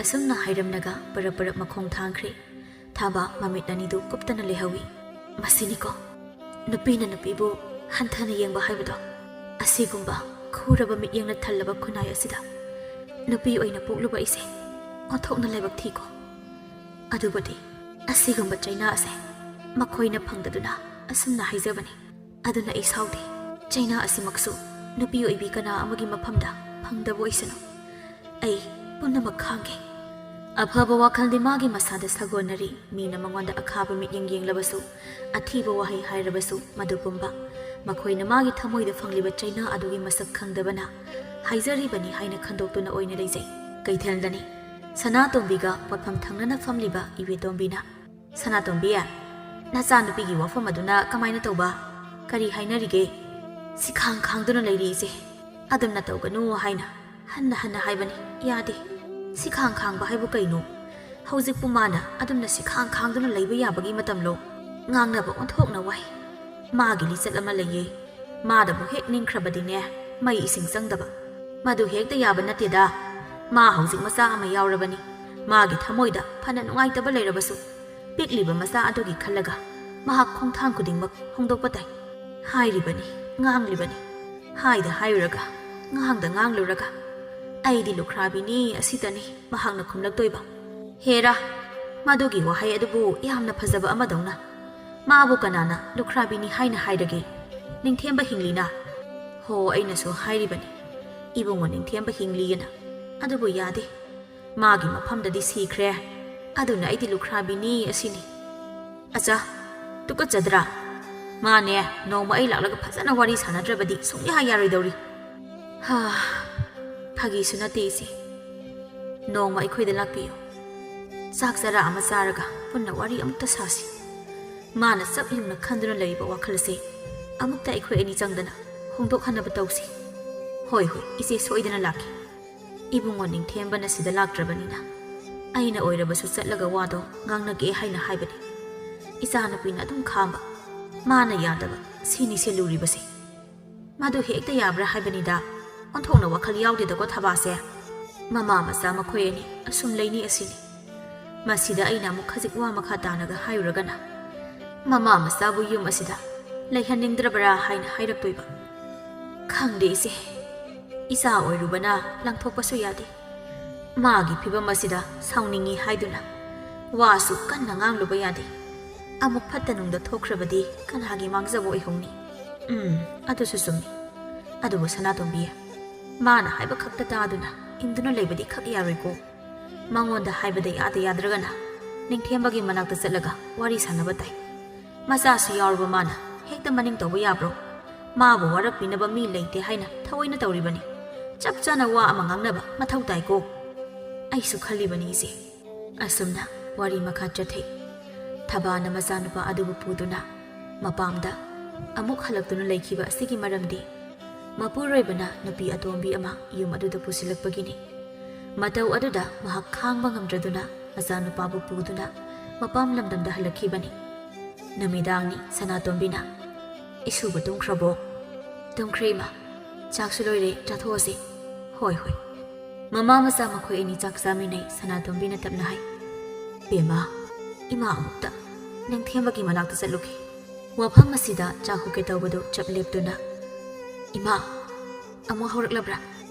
ꯑꯁꯨꯝꯅ ꯍꯥꯏꯔꯝꯂꯒ ꯄꯔꯞ ꯄꯔꯞ ꯃꯈꯣꯡ ꯊꯥꯡꯈ꯭ꯔꯦ꯫ ꯊꯥꯕ ꯃꯃꯤꯠ ꯑꯅꯤꯗꯨ ꯀꯨꯞꯇꯅ ꯂꯩꯍꯧꯏ꯫ ꯃꯁꯤꯅꯤꯀꯣ ꯅꯨꯄꯤꯅ ꯅꯨꯄꯤꯕꯨ ꯍꯟꯊꯅ ꯌꯦꯡꯕ ꯍꯥꯏꯕꯗꯣ꯫ ꯑꯁꯤꯒꯨꯝꯕ ꯈꯨꯔꯕ ꯃꯤꯠꯌꯦꯡꯅ ꯊꯜꯂꯕ ꯈꯨꯟꯅꯥꯏ ꯑꯁꯤꯗ ꯅꯨꯄꯤ ꯑꯣꯏꯅ ꯄꯣꯛꯂꯨꯕ ꯑꯩꯁꯦ ꯑꯣꯟꯊꯣꯛꯅ ꯂꯥꯏꯕꯛ ꯊꯤꯀꯣ꯫ ꯑꯗꯨꯕꯨꯗꯤ ꯑꯁꯤꯒꯨꯝꯕ ꯆꯩꯅꯥ ꯑꯁꯦ ꯃꯈꯣꯏꯅ ꯐꯪꯗꯗꯨꯅ ꯑꯁꯨꯝꯅ ꯍꯥꯏꯖꯕꯅꯤ꯫ ꯑꯗꯨꯅ ꯑꯩ ꯁꯥꯎꯗꯦ꯫ ꯆꯩꯅꯥ ꯑꯁꯤꯃꯛꯁꯨ ꯅꯨꯄꯤ ꯑꯣꯏꯕꯤ ꯀꯅꯥ ꯑꯃꯒꯤ ꯃꯐꯝꯗ ꯐꯪꯗꯕ ꯑꯣꯏꯁꯅꯨ꯫ ꯑꯩ ꯄꯨꯝꯅꯃꯛ ꯈꯥꯡꯒꯦ꯫ ꯑꯐꯕ ꯋꯥꯈꯜꯗꯤ ꯃꯥꯒꯤ ꯃꯁꯥꯗ ꯁꯥꯒꯣꯟꯅꯔꯤ꯫ ꯃꯤꯅ ꯃꯉꯣꯟꯗ ꯑꯈꯥꯕ ꯃꯤꯠꯌꯦꯡ ꯌꯦꯡꯂꯕꯁꯨ, ꯑꯊꯤꯕ ꯋꯥꯍꯩ ꯍꯥꯏꯔꯕꯁꯨ, ꯃꯗꯨ ꯄꯨꯝꯕ ꯃꯈꯣꯏꯅ ꯃꯥꯒꯤ ꯊꯃꯣꯏꯗ ꯐꯪꯂꯤꯕ ꯆꯩꯅꯥ ꯑꯗꯨꯒꯤ ꯃꯁꯛ ꯈꯪꯗꯕꯅ ꯍꯥꯏꯖꯔꯤꯕꯅꯤ ꯍꯥꯏꯅ ꯈꯟꯗꯣꯛꯇꯨꯅ ꯑꯣꯏꯅ ꯂꯩꯖꯩ꯫ ꯀꯩꯊꯦꯜꯗꯅꯤ ꯁꯅꯥꯇꯣꯝꯕꯤꯒ ꯄꯣꯠꯐꯝ ꯊꯪꯅꯅ ꯐꯝꯂꯤꯕ ꯏꯕꯦꯇꯣꯝꯕꯤꯅ, "ꯁꯅꯥꯇꯣꯝꯕꯤ, ꯅꯆꯥꯅꯨꯄꯤꯒꯤ ꯋꯥꯐꯝ ꯑꯗꯨꯅ ꯀꯃꯥꯏꯅ ꯇꯧꯕ? ꯀꯔꯤ ꯍꯥꯏꯅꯔꯤꯒꯦ?" "ꯁꯤꯈꯥꯡ ꯈꯥꯡꯗꯨꯅ ꯂꯩꯔꯤ, ꯏꯆꯦ꯫ ꯑꯗꯨꯝꯅ ꯇꯧꯒꯅꯨ ꯍꯥꯏꯅ ꯍꯟꯅ ꯍꯟꯅ ꯍꯥꯏꯕꯅꯤ, ꯌꯥꯗꯦ꯫ ꯁꯤꯈꯥꯡ ꯈꯥꯡꯕ ꯍꯥꯏꯕꯨ ꯀꯩꯅꯣ? ꯍꯧꯖꯤꯛꯄꯨ ꯃꯥꯅ ꯑꯗꯨꯝꯅ ꯁꯤꯈꯥꯡ ꯈꯥꯡꯗꯨꯅ ꯂꯩꯕ ꯌꯥꯕꯒꯤ ꯃꯇꯝꯂꯣ?" ꯉꯥꯡꯅꯕ ꯑꯣꯟꯊꯣꯛꯅ ꯋꯥꯏ꯫ ꯃꯥꯒꯤ ꯂꯤꯆꯠ ꯑꯃ ꯂꯩꯌꯦ꯫ ꯃꯥꯗꯕꯨ ꯍꯦꯛ ꯅꯤꯡꯈ꯭ꯔꯕꯗꯤꯅꯦ, ꯃꯩ ꯏꯁꯤꯡ ꯆꯪꯗꯕ꯫ ꯃꯗꯨ ꯍꯦꯛꯇ ꯌꯥꯕ ꯅꯠꯇꯦꯗ꯫ ꯃꯥ ꯍꯧꯖꯤꯛ ꯃꯆꯥ ꯑꯃ ꯌꯥꯎꯔꯕꯅꯤ꯫ ꯃꯥꯒꯤ ꯊꯃꯣꯏꯗ ꯐꯅ ꯅꯨꯡꯉꯥꯏꯇꯕ ꯂꯩꯔꯕꯁꯨ, ꯄꯤꯛꯂꯤꯕ ꯃꯆꯥ ꯑꯗꯨꯒꯤ ꯈꯜꯂꯒ ꯃꯍꯥꯛ ꯈꯣꯡꯊꯥꯡ ꯈꯨꯗꯤꯡꯃꯛ ꯍꯣꯡꯗꯣꯛꯄ ꯇꯥꯏ꯫ ꯍꯥꯏꯔꯤꯕꯅꯤ, ꯉꯥꯡꯂꯤꯕꯅꯤ꯫ ꯍꯥꯏꯗ ꯍꯥꯏꯔꯨꯔꯒ, ꯉꯥꯡꯗ ꯉꯥꯡꯂꯨꯔꯒ, "ꯑꯩꯗꯤ ꯂꯨꯈ꯭ꯔꯥꯕꯤꯅꯤ ꯑꯁꯤꯇꯅꯤ" ꯃꯍꯥꯛꯅ ꯈꯨꯝꯂꯛꯇꯣꯏꯕ꯫ ꯍꯦꯔꯥ, ꯃꯗꯨꯒꯤ ꯋꯥꯍꯩ ꯑꯗꯨꯕꯨ ꯌꯥꯝꯅ ꯐꯖꯕ ꯑꯃꯗꯧꯅ꯫ ꯃꯥꯕꯨ ꯀꯅꯥꯅ ꯂꯨꯈ꯭ꯔꯥꯕꯤꯅꯤ ꯍꯥꯏꯅ ꯍꯥꯏꯔꯒꯦ? ꯅꯤꯡꯊꯦꯝꯕ ꯍꯤꯡꯂꯤꯅ꯫ ꯍꯣ, ꯑꯩꯅꯁꯨ ꯍꯥꯏꯔꯤꯕꯅꯤ, ꯏꯕꯨꯡꯉꯣ ꯅꯤꯡꯊꯦꯝꯕ ꯍꯤꯡꯂꯤꯑꯅ꯫ ꯑꯗꯨꯕꯨ ꯌꯥꯗꯦ꯫ ꯃꯥꯒꯤ ꯃꯐꯝꯗꯗꯤ ꯁꯤꯈ꯭ꯔꯦ꯫ ꯑꯗꯨꯅ ꯑꯩꯗꯤ ꯂꯨꯈ꯭ꯔꯥꯕꯤꯅꯤ ꯑꯁꯤꯅꯤ꯫ ꯑꯆꯥ, ꯇꯨꯀꯠꯆꯗ꯭ꯔꯥ? ꯃꯥꯅꯦ, ꯅꯣꯡꯃ ꯑꯩ ꯂꯥꯛꯂꯒ ꯐꯖꯅ ꯋꯥꯔꯤ ꯁꯥꯟꯅꯗ꯭ꯔꯕꯗꯤ ꯁꯨꯡꯌꯥ ꯌꯥꯔꯣꯏꯗꯧꯔꯤ꯫ ꯍꯥ, ꯐꯥꯒꯤꯁꯨ ꯅꯠꯇꯦ ꯏꯆꯦ꯫ ꯅꯣꯡꯃ ꯑꯩꯈꯣꯏꯗ ꯂꯥꯛꯄꯤꯌꯨ꯫ ꯆꯥꯛ ꯆꯔꯥ ꯑꯃ ꯆꯥꯔꯒ ꯄꯨꯟꯅ ꯋꯥꯔꯤ ꯑꯃꯨꯛꯇ ꯁꯥꯁꯤ꯫ ꯃꯥꯅ ꯆꯞ ꯌꯨꯡꯅ ꯈꯟꯗꯨꯅ ꯂꯩꯔꯤꯕ ꯋꯥꯈꯜ ꯑꯁꯦ ꯑꯃꯨꯛꯇ ꯑꯩꯈꯣꯏ ꯑꯅꯤ ꯆꯪꯗꯅ ꯍꯣꯡꯗꯣꯛꯍꯟꯅꯕ ꯇꯧꯁꯤ꯫ ꯍꯣꯏ, ꯍꯣꯏ, ꯏꯆꯦ ꯁꯣꯏꯗꯅ ꯂꯥꯛꯀꯦ꯫ ꯏꯕꯨꯡꯉꯣ ꯅꯤꯡꯊꯦꯝꯕꯅ ꯁꯤꯗ ꯂꯥꯛꯇ꯭ꯔꯕꯅꯤꯅ ꯑꯩꯅ ꯑꯣꯏꯔꯕꯁꯨ ꯆꯠꯂꯒ ꯋꯥꯗꯣ ꯉꯥꯡꯅꯒꯦ ꯍꯥꯏꯅ ꯍꯥꯏꯕꯅꯤ꯫ ꯏꯆꯥꯅꯨꯄꯤꯅ ꯑꯗꯨꯝ ꯈꯥꯝꯕ, ꯃꯥꯅ ꯌꯥꯗꯕ, ꯁꯤꯅꯤ ꯁꯦꯜꯂꯨꯔꯤꯕꯁꯦ꯫ ꯃꯗꯨ ꯍꯦꯛꯇ ꯌꯥꯕ꯭ꯔꯥ ꯍꯥꯏꯕꯅꯤꯗ꯫ ꯑꯣꯟꯊꯣꯛꯅ ꯋꯥꯈꯜ ꯌꯥꯎꯗꯦꯗꯀꯣ ꯊꯕꯥꯁꯦ꯫ ꯃꯃꯥ ꯃꯆꯥ ꯃꯈꯣꯏ ꯑꯅꯤ ꯑꯁꯨꯝ ꯂꯩꯅꯤ ꯑꯁꯤꯅꯤ꯫ ꯃꯁꯤꯗ ꯑꯩꯅ ꯑꯃꯨꯛ ꯈꯖꯤꯛ ꯋꯥ ꯃꯈꯥ ꯇꯥꯅꯒ ꯍꯥꯏꯔꯨꯔꯒꯅ, ꯃꯃꯥ ꯃꯆꯥꯕꯨ ꯌꯨꯝ ꯑꯁꯤꯗ ꯂꯩꯍꯟꯅꯤꯡꯗ꯭ꯔꯕ꯭ꯔꯥ ꯍꯥꯏꯅ ꯍꯥꯏꯔꯛꯇꯣꯏꯕ? ꯈꯪꯗꯦ ꯏꯆꯦ, ꯏꯆꯥ ꯑꯣꯏꯔꯨꯕꯅ ꯂꯪꯊꯣꯛꯄꯁꯨ ꯌꯥꯗꯦ꯫ ꯃꯥꯒꯤ ꯐꯤꯕꯝ ꯑꯁꯤꯗ ꯁꯥꯎꯅꯤꯡꯉꯤ ꯍꯥꯏꯗꯨꯅ ꯋꯥꯁꯨ ꯀꯟꯅ ꯉꯥꯡꯂꯨꯕ ꯌꯥꯗꯦ꯫ ꯑꯃꯨꯛ ꯐꯠꯇ ꯅꯨꯡꯗ ꯊꯣꯛꯈ꯭ꯔꯕꯗꯤ ꯀꯅꯥꯒꯤ ꯃꯥꯡꯖꯕ ꯑꯣꯏꯍꯧꯅꯤ? ꯎꯝ, ꯑꯗꯨꯁꯨ ꯆꯨꯝꯃꯤ꯫ ꯑꯗꯨꯕꯨ ꯁꯅꯥꯇꯣꯝꯕꯤ, ꯃꯥꯅ ꯍꯥꯏꯕ ꯈꯛꯇ ꯇꯥꯗꯨꯅ ꯏꯟꯗꯨꯅ ꯂꯩꯕꯗꯤ ꯈꯛ ꯌꯥꯔꯣꯏꯀꯣ꯫ ꯃꯉꯣꯟꯗ ꯍꯥꯏꯕꯗ ꯌꯥꯗ ꯌꯥꯗ꯭ꯔꯒꯅ ꯅꯤꯡꯊꯦꯝꯕꯒꯤ ꯃꯅꯥꯛꯇ ꯆꯠꯂꯒ ꯋꯥꯔꯤ ꯁꯥꯟꯅꯕ ꯇꯥꯏ꯫ ꯃꯆꯥꯁꯨ ꯌꯥꯎꯔꯕ ꯃꯥꯅ ꯍꯦꯛꯇ ꯃꯅꯤꯡ ꯇꯧꯕ ꯌꯥꯕ꯭ꯔꯣ? ꯃꯥꯕꯨ ꯋꯥꯔꯛꯄꯤꯅꯕ ꯃꯤ ꯂꯩꯇꯦ ꯍꯥꯏꯅ ꯊꯑꯣꯏꯅ ꯇꯧꯔꯤꯕꯅꯤ꯫ ꯆꯞ ꯆꯥꯅ ꯋꯥ ꯑꯃ ꯉꯥꯡꯅꯕ ꯃꯊꯧ ꯇꯥꯏꯀꯣ꯫ ꯑꯩꯁꯨ ꯈꯜꯂꯤꯕꯅꯤ ꯏꯆꯦ꯫ ꯑꯁꯨꯝꯅ ꯋꯥꯔꯤ ꯃꯈꯥ ꯆꯠꯊꯩ꯫ ꯊꯕꯥꯅ ꯃꯆꯥꯅꯨꯄꯥ ꯑꯗꯨꯕꯨ ꯄꯨꯗꯨꯅ ꯃꯄꯥꯝꯗ ꯑꯃꯨꯛ ꯍꯜꯂꯛꯇꯨꯅ ꯂꯩꯈꯤꯕ ꯑꯁꯤꯒꯤ ꯃꯔꯝꯗꯤ ꯃꯄꯨꯔꯣꯏꯕꯅ ꯅꯨꯄꯤ ꯑꯇꯣꯝꯕꯤ ꯑꯃ ꯌꯨꯝ ꯑꯗꯨꯗ ꯄꯨꯁꯤꯜꯂꯛꯄꯒꯤꯅꯤ꯫ ꯃꯇꯧ ꯑꯗꯨꯗ ꯃꯍꯥꯛ ꯈꯥꯡꯕ ꯉꯝꯗ꯭ꯔꯗꯨꯅ ꯃꯆꯥꯅꯨꯄꯥꯕꯨ ꯄꯨꯗꯨꯅ ꯃꯄꯥꯝ ꯂꯝꯗꯝꯗ ꯍꯜꯂꯛꯈꯤꯕꯅꯤ꯫ ꯅꯨꯃꯤꯗꯥꯡꯅꯤ꯫ ꯁꯅꯥꯇꯣꯝꯕꯤꯅ, "ꯏꯁꯨꯕ ꯇꯨꯝꯈ꯭ꯔꯕꯣ?" "ꯇꯨꯝꯈ꯭ꯔꯦ ꯏꯃꯥ꯫ ꯆꯥꯛꯁꯨ ꯂꯣꯏꯔꯦ, ꯆꯥꯊꯣꯛꯑꯁꯤ꯫" "ꯍꯣꯏ ꯍꯣꯏ꯫" ꯃꯃꯥ ꯃꯆꯥ ꯃꯈꯣꯏ ꯑꯅꯤ ꯆꯥꯛ ꯆꯥꯃꯤꯟꯅꯩ꯫ ꯁꯅꯥꯇꯣꯝꯕꯤꯅ ꯇꯞꯅ ꯍꯥꯏ, "ꯕꯦꯝꯃ, ꯏꯃꯥ ꯑꯃꯨꯛꯇ ꯅꯤꯡꯊꯦꯝꯕꯒꯤ ꯃꯅꯥꯛꯇ ꯆꯠꯂꯨꯒꯦ꯫" ꯋꯥꯐꯝ ꯑꯁꯤꯗ ꯆꯥꯛ ꯍꯨꯛꯀꯦ ꯇꯧꯕꯗꯨ ꯆꯞ ꯂꯦꯞꯇꯨꯅ, "ꯏꯃꯥ, ꯑꯃꯨꯛ ꯍꯧꯔꯛꯂꯕ꯭ꯔꯥ?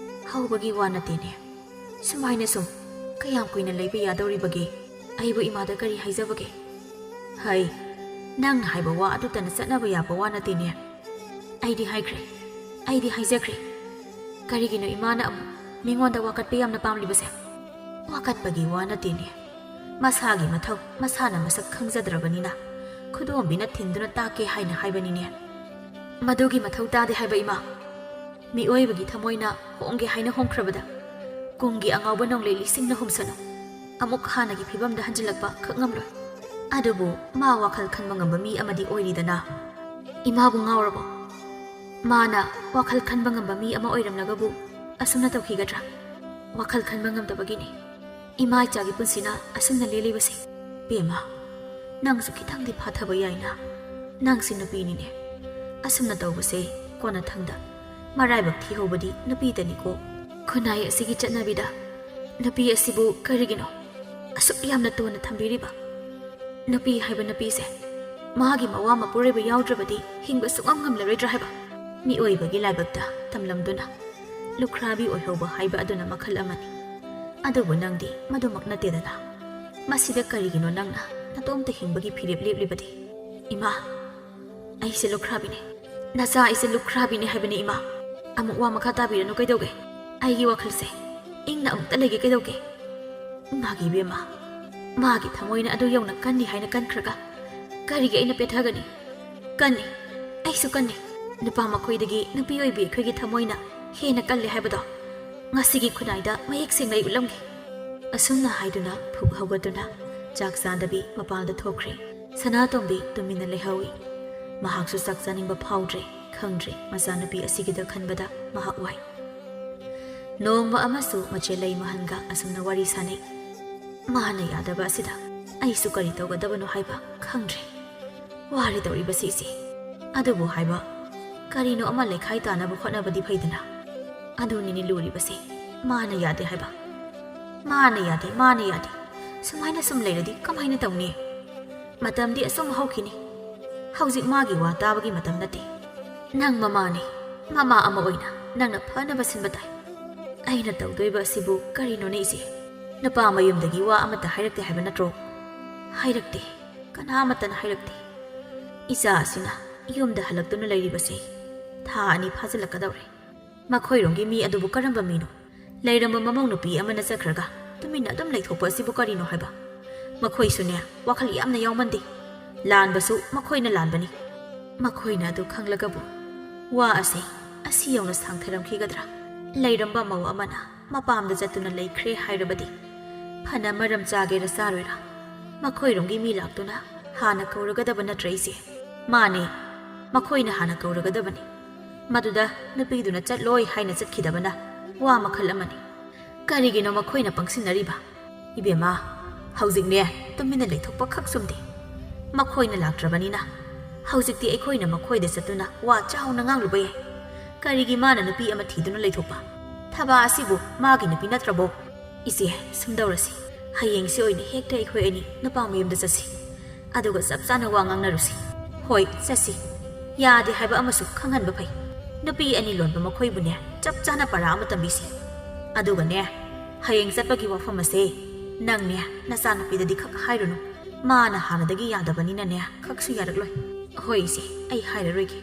ꯍꯧꯕꯒꯤ ꯋꯥ ꯅꯠꯇꯦꯅꯦ꯫ ꯁꯨꯃꯥꯏꯅ ꯁꯨꯝ ꯀꯌꯥꯝ ꯀꯨꯏꯅ ꯂꯩꯕ ꯌꯥꯗꯧꯔꯤꯕꯒꯦ? ꯑꯩꯕꯨ ꯏꯃꯥꯗ ꯀꯔꯤ ꯍꯥꯏꯖꯕꯒꯦ?" "ꯍꯩ, ꯅꯪꯅ ꯍꯥꯏꯕ ꯋꯥ ꯑꯗꯨꯇꯅ ꯆꯠꯅꯕ ꯌꯥꯕ ꯋꯥ ꯅꯠꯇꯦꯅꯦ꯫ ꯑꯩꯗꯤ ꯍꯥꯏꯈ꯭ꯔꯦ, ꯑꯩꯗꯤ ꯍꯥꯏꯖꯈ꯭ꯔꯦ꯫ ꯀꯔꯤꯒꯤꯅꯣ ꯏꯃꯥꯅ ꯑꯃꯨꯛ ꯃꯤꯉꯣꯟꯗ ꯋꯥꯀꯠꯄ ꯌꯥꯝꯅ ꯄꯥꯝꯂꯤꯕꯁꯦ? ꯋꯥꯀꯠꯄꯒꯤ ꯋꯥ ꯅꯠꯇꯦꯅꯦ꯫ ꯃꯁꯥꯒꯤ ꯃꯊꯧ ꯃꯁꯥꯅ ꯃꯁꯛ ꯈꯪꯖꯗ꯭ꯔꯕꯅꯤꯅ ꯈꯨꯗꯣꯝꯕꯤꯅ ꯊꯤꯟꯗꯨꯅ ꯇꯥꯛꯀꯦ ꯍꯥꯏꯅ ꯍꯥꯏꯕꯅꯤꯅꯦ꯫" "ꯃꯗꯨꯒꯤ ꯃꯊꯧ ꯇꯥꯗꯦ ꯍꯥꯏꯕ ꯏꯃꯥ꯫ ꯃꯤꯑꯣꯏꯕꯒꯤ ꯊꯃꯣꯏꯅ ꯍꯣꯡꯒꯦ ꯍꯥꯏꯅ ꯍꯣꯡꯈ꯭ꯔꯕꯗ ꯀꯨꯝꯒꯤ ꯑꯉꯥꯎꯕ ꯅꯣꯡꯂꯩ ꯂꯤꯁꯤꯡꯅ ꯍꯨꯝꯁꯅꯨ, ꯑꯃꯨꯛ ꯍꯥꯟꯅꯒꯤ ꯐꯤꯕꯝꯗ ꯍꯟꯖꯤꯜꯂꯛꯄ ꯈꯛ ꯉꯝꯂꯣꯏ꯫ ꯑꯗꯨꯕꯨ ꯃꯥ ꯋꯥꯈꯜ ꯈꯟꯕ ꯉꯝꯕ ꯃꯤ ꯑꯃꯗꯤ ꯑꯣꯏꯔꯤꯗꯅ꯫" "ꯏꯃꯥꯕꯨ ꯉꯥꯎꯔꯕꯣ? ꯃꯥꯅ ꯋꯥꯈꯜ ꯈꯟꯕ ꯉꯝꯕ ꯃꯤ ꯑꯃ ꯑꯣꯏꯔꯝꯂꯒꯕꯨ ꯑꯁꯨꯝꯅ ꯇꯧꯈꯤꯒꯗ꯭ꯔꯥ? ꯋꯥꯈꯜ ꯈꯟꯕ ꯉꯝꯗꯕꯒꯤꯅꯤ꯫ ꯏꯃꯥ ꯏꯆꯥꯒꯤ ꯄꯨꯟꯁꯤꯅ ꯑꯁꯨꯝꯅ ꯂꯦꯜꯂꯤꯕꯁꯦ꯫" "ꯕꯦꯝꯃ, ꯅꯪꯁꯨ ꯈꯤꯇꯪꯗꯤ ꯐꯥꯊꯕ ꯌꯥꯏꯅ꯫ ꯅꯪꯁꯤ ꯅꯨꯄꯤꯅꯤꯅꯦ꯫ ꯑꯁꯨꯝꯅ ꯇꯧꯕꯁꯦ ꯀꯣꯟꯅꯊꯪꯗ ꯃꯔꯥꯏꯕꯛ ꯊꯤꯍꯧꯕꯗꯤ ꯅꯨꯄꯤꯗꯅꯤꯀꯣ꯫ ꯈꯨꯟꯅꯥꯏ ꯑꯁꯤꯒꯤ ꯆꯠꯅꯕꯤꯗ ꯅꯨꯄꯤ ꯑꯁꯤꯕꯨ ꯀꯔꯤꯒꯤꯅꯣ ꯑꯁꯨꯛ ꯌꯥꯝꯅ ꯇꯣꯟꯅ ꯊꯝꯕꯤꯔꯤꯕ? ꯅꯨꯄꯤ ꯍꯥꯏꯕ ꯅꯨꯄꯤꯁꯦ ꯃꯥꯒꯤ ꯃꯋꯥ ꯃꯄꯨꯔꯣꯏꯕ ꯌꯥꯎꯗ꯭ꯔꯕꯗꯤ ꯍꯤꯡꯕ ꯁꯨꯡꯉꯝ ꯉꯝꯂꯔꯣꯏꯗ꯭ꯔꯥ ꯍꯥꯏꯕ? ꯃꯤꯑꯣꯏꯕꯒꯤ ꯂꯥꯏꯕꯛꯇ ꯇꯝꯂꯝꯗꯨꯅ ꯂꯨꯈ꯭ꯔꯥꯕꯤ ꯑꯣꯏꯍꯧꯕ ꯍꯥꯏꯕ ꯑꯗꯨꯅ ꯃꯈꯜ ꯑꯃꯅꯤ꯫ ꯑꯗꯨꯕꯨ ꯅꯪꯗꯤ ꯃꯗꯨꯃꯛ ꯅꯠꯇꯦꯗꯅ꯫ ꯃꯁꯤꯗ ꯀꯔꯤꯒꯤꯅꯣ ꯅꯪꯅ ꯅꯇꯣꯝꯇ ꯍꯤꯡꯕꯒꯤ ꯐꯤꯔꯦꯞ ꯂꯦꯞꯂꯤꯕꯗꯤ? ꯏꯃꯥ, ꯑꯩꯁꯦ ꯂꯨꯈ꯭ꯔꯥꯕꯤꯅꯦ꯫ ꯅꯆꯥ ꯑꯩꯁꯦ ꯂꯨꯈ꯭ꯔꯥꯕꯤꯅꯦ ꯍꯥꯏꯕꯅꯤ, ꯏꯃꯥ꯫ ꯑꯃꯨꯛ ꯋꯥ ꯃꯈꯥ ꯇꯥꯕꯤꯔꯅꯨ ꯀꯩꯗꯧꯒꯦ? ꯑꯩꯒꯤ ꯋꯥꯈꯜꯁꯦ ꯏꯪꯅ ꯑꯃꯨꯛꯇ ꯂꯩꯒꯦ ꯀꯩꯗꯧꯒꯦ? ꯃꯥꯒꯤ ꯏꯕꯦꯝꯃ, ꯃꯥꯒꯤ ꯊꯃꯣꯏꯅ ꯑꯗꯨ ꯌꯧꯅ ꯀꯟꯅꯤ ꯍꯥꯏꯅ ꯀꯟꯈ꯭ꯔꯒ ꯀꯔꯤꯒꯤ ꯑꯩꯅ ꯄꯦꯊꯒꯅꯤ? ꯀꯟꯅꯤ, ꯑꯩꯁꯨ ꯀꯟꯅꯤ꯫ ꯅꯨꯄꯥ ꯃꯈꯣꯏꯗꯒꯤ ꯅꯨꯄꯤ ꯑꯣꯏꯕꯤ ꯑꯩꯈꯣꯏꯒꯤ ꯊꯃꯣꯏꯅ ꯍꯦꯟꯅ ꯀꯜꯂꯤ ꯍꯥꯏꯕꯗꯣ ꯉꯁꯤꯒꯤ ꯈꯨꯟꯅꯥꯏꯗ ꯃꯌꯦꯛ ꯁꯦꯡꯅ ꯑꯩ ꯎꯠꯂꯝꯒꯦ꯫ ꯑꯁꯨꯝꯅ ꯍꯥꯏꯗꯨꯅ ꯐꯨꯛ ꯍꯧꯒꯠꯇꯨꯅ ꯆꯥꯛ ꯆꯥꯗꯕꯤ ꯃꯄꯥꯟꯗ ꯊꯣꯛꯈ꯭ꯔꯦ꯫ ꯁꯅꯥꯇꯣꯝꯕꯤ ꯇꯨꯃꯤꯟꯅ ꯂꯩꯍꯧꯏ꯫ ꯃꯍꯥꯛꯁꯨ ꯆꯥꯛ ꯆꯥꯅꯤꯡꯕ ꯐꯥꯎꯗ꯭ꯔꯦ꯫ ꯈꯪꯗ꯭ꯔꯦ ꯃꯆꯥꯅꯨꯄꯤ ꯑꯁꯤꯒꯤꯗ ꯈꯟꯕꯗ ꯃꯍꯥꯛ ꯋꯥꯏ꯫ ꯅꯣꯡꯃ ꯑꯃꯁꯨ ꯃꯆꯦ ꯂꯩꯃꯍꯟꯒ ꯑꯁꯨꯝꯅ ꯋꯥꯔꯤ ꯁꯥꯅꯩ꯫ ꯃꯥꯅ ꯌꯥꯗꯕ ꯑꯁꯤꯗ ꯑꯩꯁꯨ ꯀꯔꯤ ꯇꯧꯒꯗꯕꯅꯣ ꯍꯥꯏꯕ ꯈꯪꯗ꯭ꯔꯦ꯫ ꯋꯥꯔꯦ ꯇꯧꯔꯤꯕꯁꯤ ꯏꯆꯦ꯫ ꯑꯗꯨꯕꯨ ꯍꯥꯏꯕ, ꯀꯔꯤꯅꯣ ꯑꯃ ꯂꯩꯈꯥꯏ ꯇꯥꯅꯕ ꯍꯣꯠꯅꯕꯗꯤ ꯐꯩꯗꯅ꯫ ꯑꯗꯨꯅꯤꯅꯦ ꯂꯨꯔꯤꯕꯁꯦ꯫ ꯃꯥꯅ ꯌꯥꯗꯦ ꯍꯥꯏꯕ꯫ ꯃꯥꯅ ꯌꯥꯗꯦ, ꯃꯥꯅ ꯌꯥꯗꯦ꯫ ꯁꯨꯃꯥꯏꯅ ꯁꯨꯝ ꯂꯩꯔꯗꯤ ꯀꯃꯥꯏꯅ ꯇꯧꯅꯤ? ꯃꯇꯝꯗꯤ ꯑꯁꯨꯝ ꯍꯧꯈꯤꯅꯤ꯫ ꯍꯧꯖꯤꯛ ꯃꯥꯒꯤ ꯋꯥ ꯇꯥꯕꯒꯤ ꯃꯇꯝ ꯅꯠꯇꯦ꯫ ꯅꯪ ꯃꯃꯥꯅꯤ꯫ ꯃꯃꯥ ꯑꯃ ꯑꯣꯏꯅ ꯅꯪꯅ ꯐꯅꯕ ꯁꯤꯟꯕ ꯇꯥꯏ꯫ ꯑꯩꯅ ꯇꯧꯗꯣꯏꯕ ꯑꯁꯤꯕꯨ ꯀꯔꯤꯅꯣꯅꯦ ꯏꯆꯦ? ꯅꯨꯄꯥ ꯃꯌꯨꯝꯗꯒꯤ ꯋꯥ ꯑꯃꯠꯇ ꯍꯥꯏꯔꯛꯇꯦ ꯍꯥꯏꯕ ꯅꯠꯇ꯭ꯔꯣ? ꯍꯥꯏꯔꯛꯇꯦ꯫ ꯀꯅꯥ ꯑꯃꯠꯇꯅ ꯍꯥꯏꯔꯛꯇꯦ꯫ ꯏꯆꯥ ꯑꯁꯤꯅ ꯌꯨꯝꯗ ꯍꯜꯂꯛꯇꯨꯅ ꯂꯩꯔꯤꯕꯁꯦ ꯊꯥ ꯑꯅꯤ ꯐꯥꯖꯤꯜꯂꯛꯀꯗꯧꯔꯦ꯫ ꯃꯈꯣꯏꯔꯣꯝꯒꯤ ꯃꯤ ꯑꯗꯨꯕꯨ ꯀꯔꯝꯕ ꯃꯤꯅꯣ? ꯂꯩꯔꯝꯕ ꯃꯃꯧ ꯅꯨꯄꯤ ꯑꯃꯅ ꯆꯠꯈ꯭ꯔꯒ ꯇꯨꯃꯤꯟꯅ ꯑꯗꯨꯝ ꯂꯩꯊꯣꯛꯄ ꯑꯁꯤꯕꯨ ꯀꯔꯤꯅꯣ ꯍꯥꯏꯕ? ꯃꯈꯣꯏꯁꯨꯅꯦ, ꯋꯥꯈꯜ ꯌꯥꯝꯅ ꯌꯥꯎꯃꯟꯗꯦ꯫ ꯂꯥꯟꯕꯁꯨ ꯃꯈꯣꯏꯅ ꯂꯥꯟꯕꯅꯤ꯫ ꯃꯈꯣꯏꯅ ꯑꯗꯨ ꯈꯪꯂꯒꯕꯨ ꯋꯥ ꯑꯁꯤ ꯑꯁꯤ ꯌꯧꯅ ꯁꯥꯡꯊꯔꯝꯈꯤꯒꯗ꯭ꯔꯥ? ꯂꯩꯔꯝꯕ ꯃꯧ ꯑꯃꯅ ꯃꯄꯥꯝꯗ ꯆꯠꯇꯨꯅ ꯂꯩꯈ꯭ꯔꯦ ꯍꯥꯏꯔꯕꯗꯤ ꯐꯅ ꯃꯔꯝ ꯆꯥꯒꯦꯔꯥ ꯆꯥꯔꯣꯏꯔꯥ, ꯃꯈꯣꯏꯔꯣꯝꯒꯤ ꯃꯤ ꯂꯥꯛꯇꯨꯅ ꯍꯥꯟꯅ ꯀꯧꯔꯒꯗꯕ ꯅꯠꯇ꯭ꯔ ꯏꯆꯦ? ꯃꯥꯅꯦ, ꯃꯈꯣꯏꯅ ꯍꯥꯟꯅ ꯀꯧꯔꯒꯗꯕꯅꯤ꯫ ꯃꯗꯨꯗ ꯅꯨꯄꯤꯗꯨꯅ ꯆꯠꯂꯣꯏ ꯍꯥꯏꯅ ꯆꯠꯈꯤꯗꯕꯅ ꯋꯥ ꯃꯈꯜ ꯑꯃꯅꯤ꯫ ꯀꯔꯤꯒꯤꯅꯣ ꯃꯈꯣꯏꯅ ꯄꯪꯁꯤꯟꯅꯔꯤꯕ? ꯏꯕꯦꯝꯃ, ꯍꯧꯖꯤꯛꯅꯦ, ꯇꯨꯃꯤꯟꯅ ꯂꯩꯊꯣꯛꯄ ꯈꯛ ꯆꯨꯝꯗꯦ꯫ ꯃꯈꯣꯏꯅ ꯂꯥꯛꯇ꯭ꯔꯕꯅꯤꯅ ꯍꯧꯖꯤꯛꯇꯤ ꯑꯩꯈꯣꯏꯅ ꯃꯈꯣꯏꯗ ꯆꯠꯇꯨꯅ ꯋꯥ ꯆꯥꯎꯅ ꯉꯥꯡꯂꯨꯕ ꯌꯥꯏ꯫ ꯀꯔꯤꯒꯤ ꯃꯥꯅ ꯅꯨꯄꯤ ꯑꯃ ꯊꯤꯗꯨꯅ ꯂꯩꯊꯣꯛꯄ? ꯊꯕꯥ ꯑꯁꯤꯕꯨ ꯃꯥꯒꯤ ꯅꯨꯄꯤ ꯅꯠꯇ꯭ꯔꯕꯣ? ꯏꯆꯦ, ꯁꯨꯝ ꯇꯧꯔꯁꯤ꯫ ꯍꯌꯦꯡꯁꯤ ꯑꯣꯏꯅ ꯍꯦꯛꯇ ꯑꯩꯈꯣꯏ ꯑꯅꯤ ꯅꯨꯄꯥ ꯃꯌꯨꯝꯗ ꯆꯠꯁꯤ꯫ ꯑꯗꯨꯒ ꯆꯞ ꯆꯥꯅ ꯋꯥ ꯉꯥꯡꯅꯔꯨꯁꯤ꯫ ꯍꯣꯏ, ꯆꯠꯁꯤ꯫ ꯌꯥꯗꯦ ꯍꯥꯏꯕ ꯑꯃꯁꯨ ꯈꯪꯍꯟꯕ ꯐꯩ꯫ ꯅꯨꯄꯤ ꯑꯅꯤ ꯂꯣꯟꯕ ꯃꯈꯣꯏꯕꯨꯅꯦ, ꯆꯞ ꯆꯥꯅ ꯄꯔꯥ ꯑꯃ ꯇꯝꯕꯤꯁꯤ꯫ ꯑꯗꯨꯒꯅꯦ, ꯍꯌꯦꯡ ꯆꯠꯄꯒꯤ ꯋꯥꯐꯝ ꯑꯁꯦ ꯅꯪꯅꯦ, ꯅꯆꯥꯅꯨꯄꯤꯗꯗꯤ ꯈꯛ ꯍꯥꯏꯔꯨꯅꯨ꯫ ꯃꯥꯅ ꯍꯥꯟꯅꯗꯒꯤ ꯌꯥꯗꯕꯅꯤꯅꯅꯦ, ꯈꯛꯁꯨ ꯌꯥꯔꯛꯂꯣꯏ꯫ ꯍꯣꯏ ꯏꯆꯦ, ꯑꯩ ꯍꯥꯏꯔꯔꯣꯏꯒꯦ꯫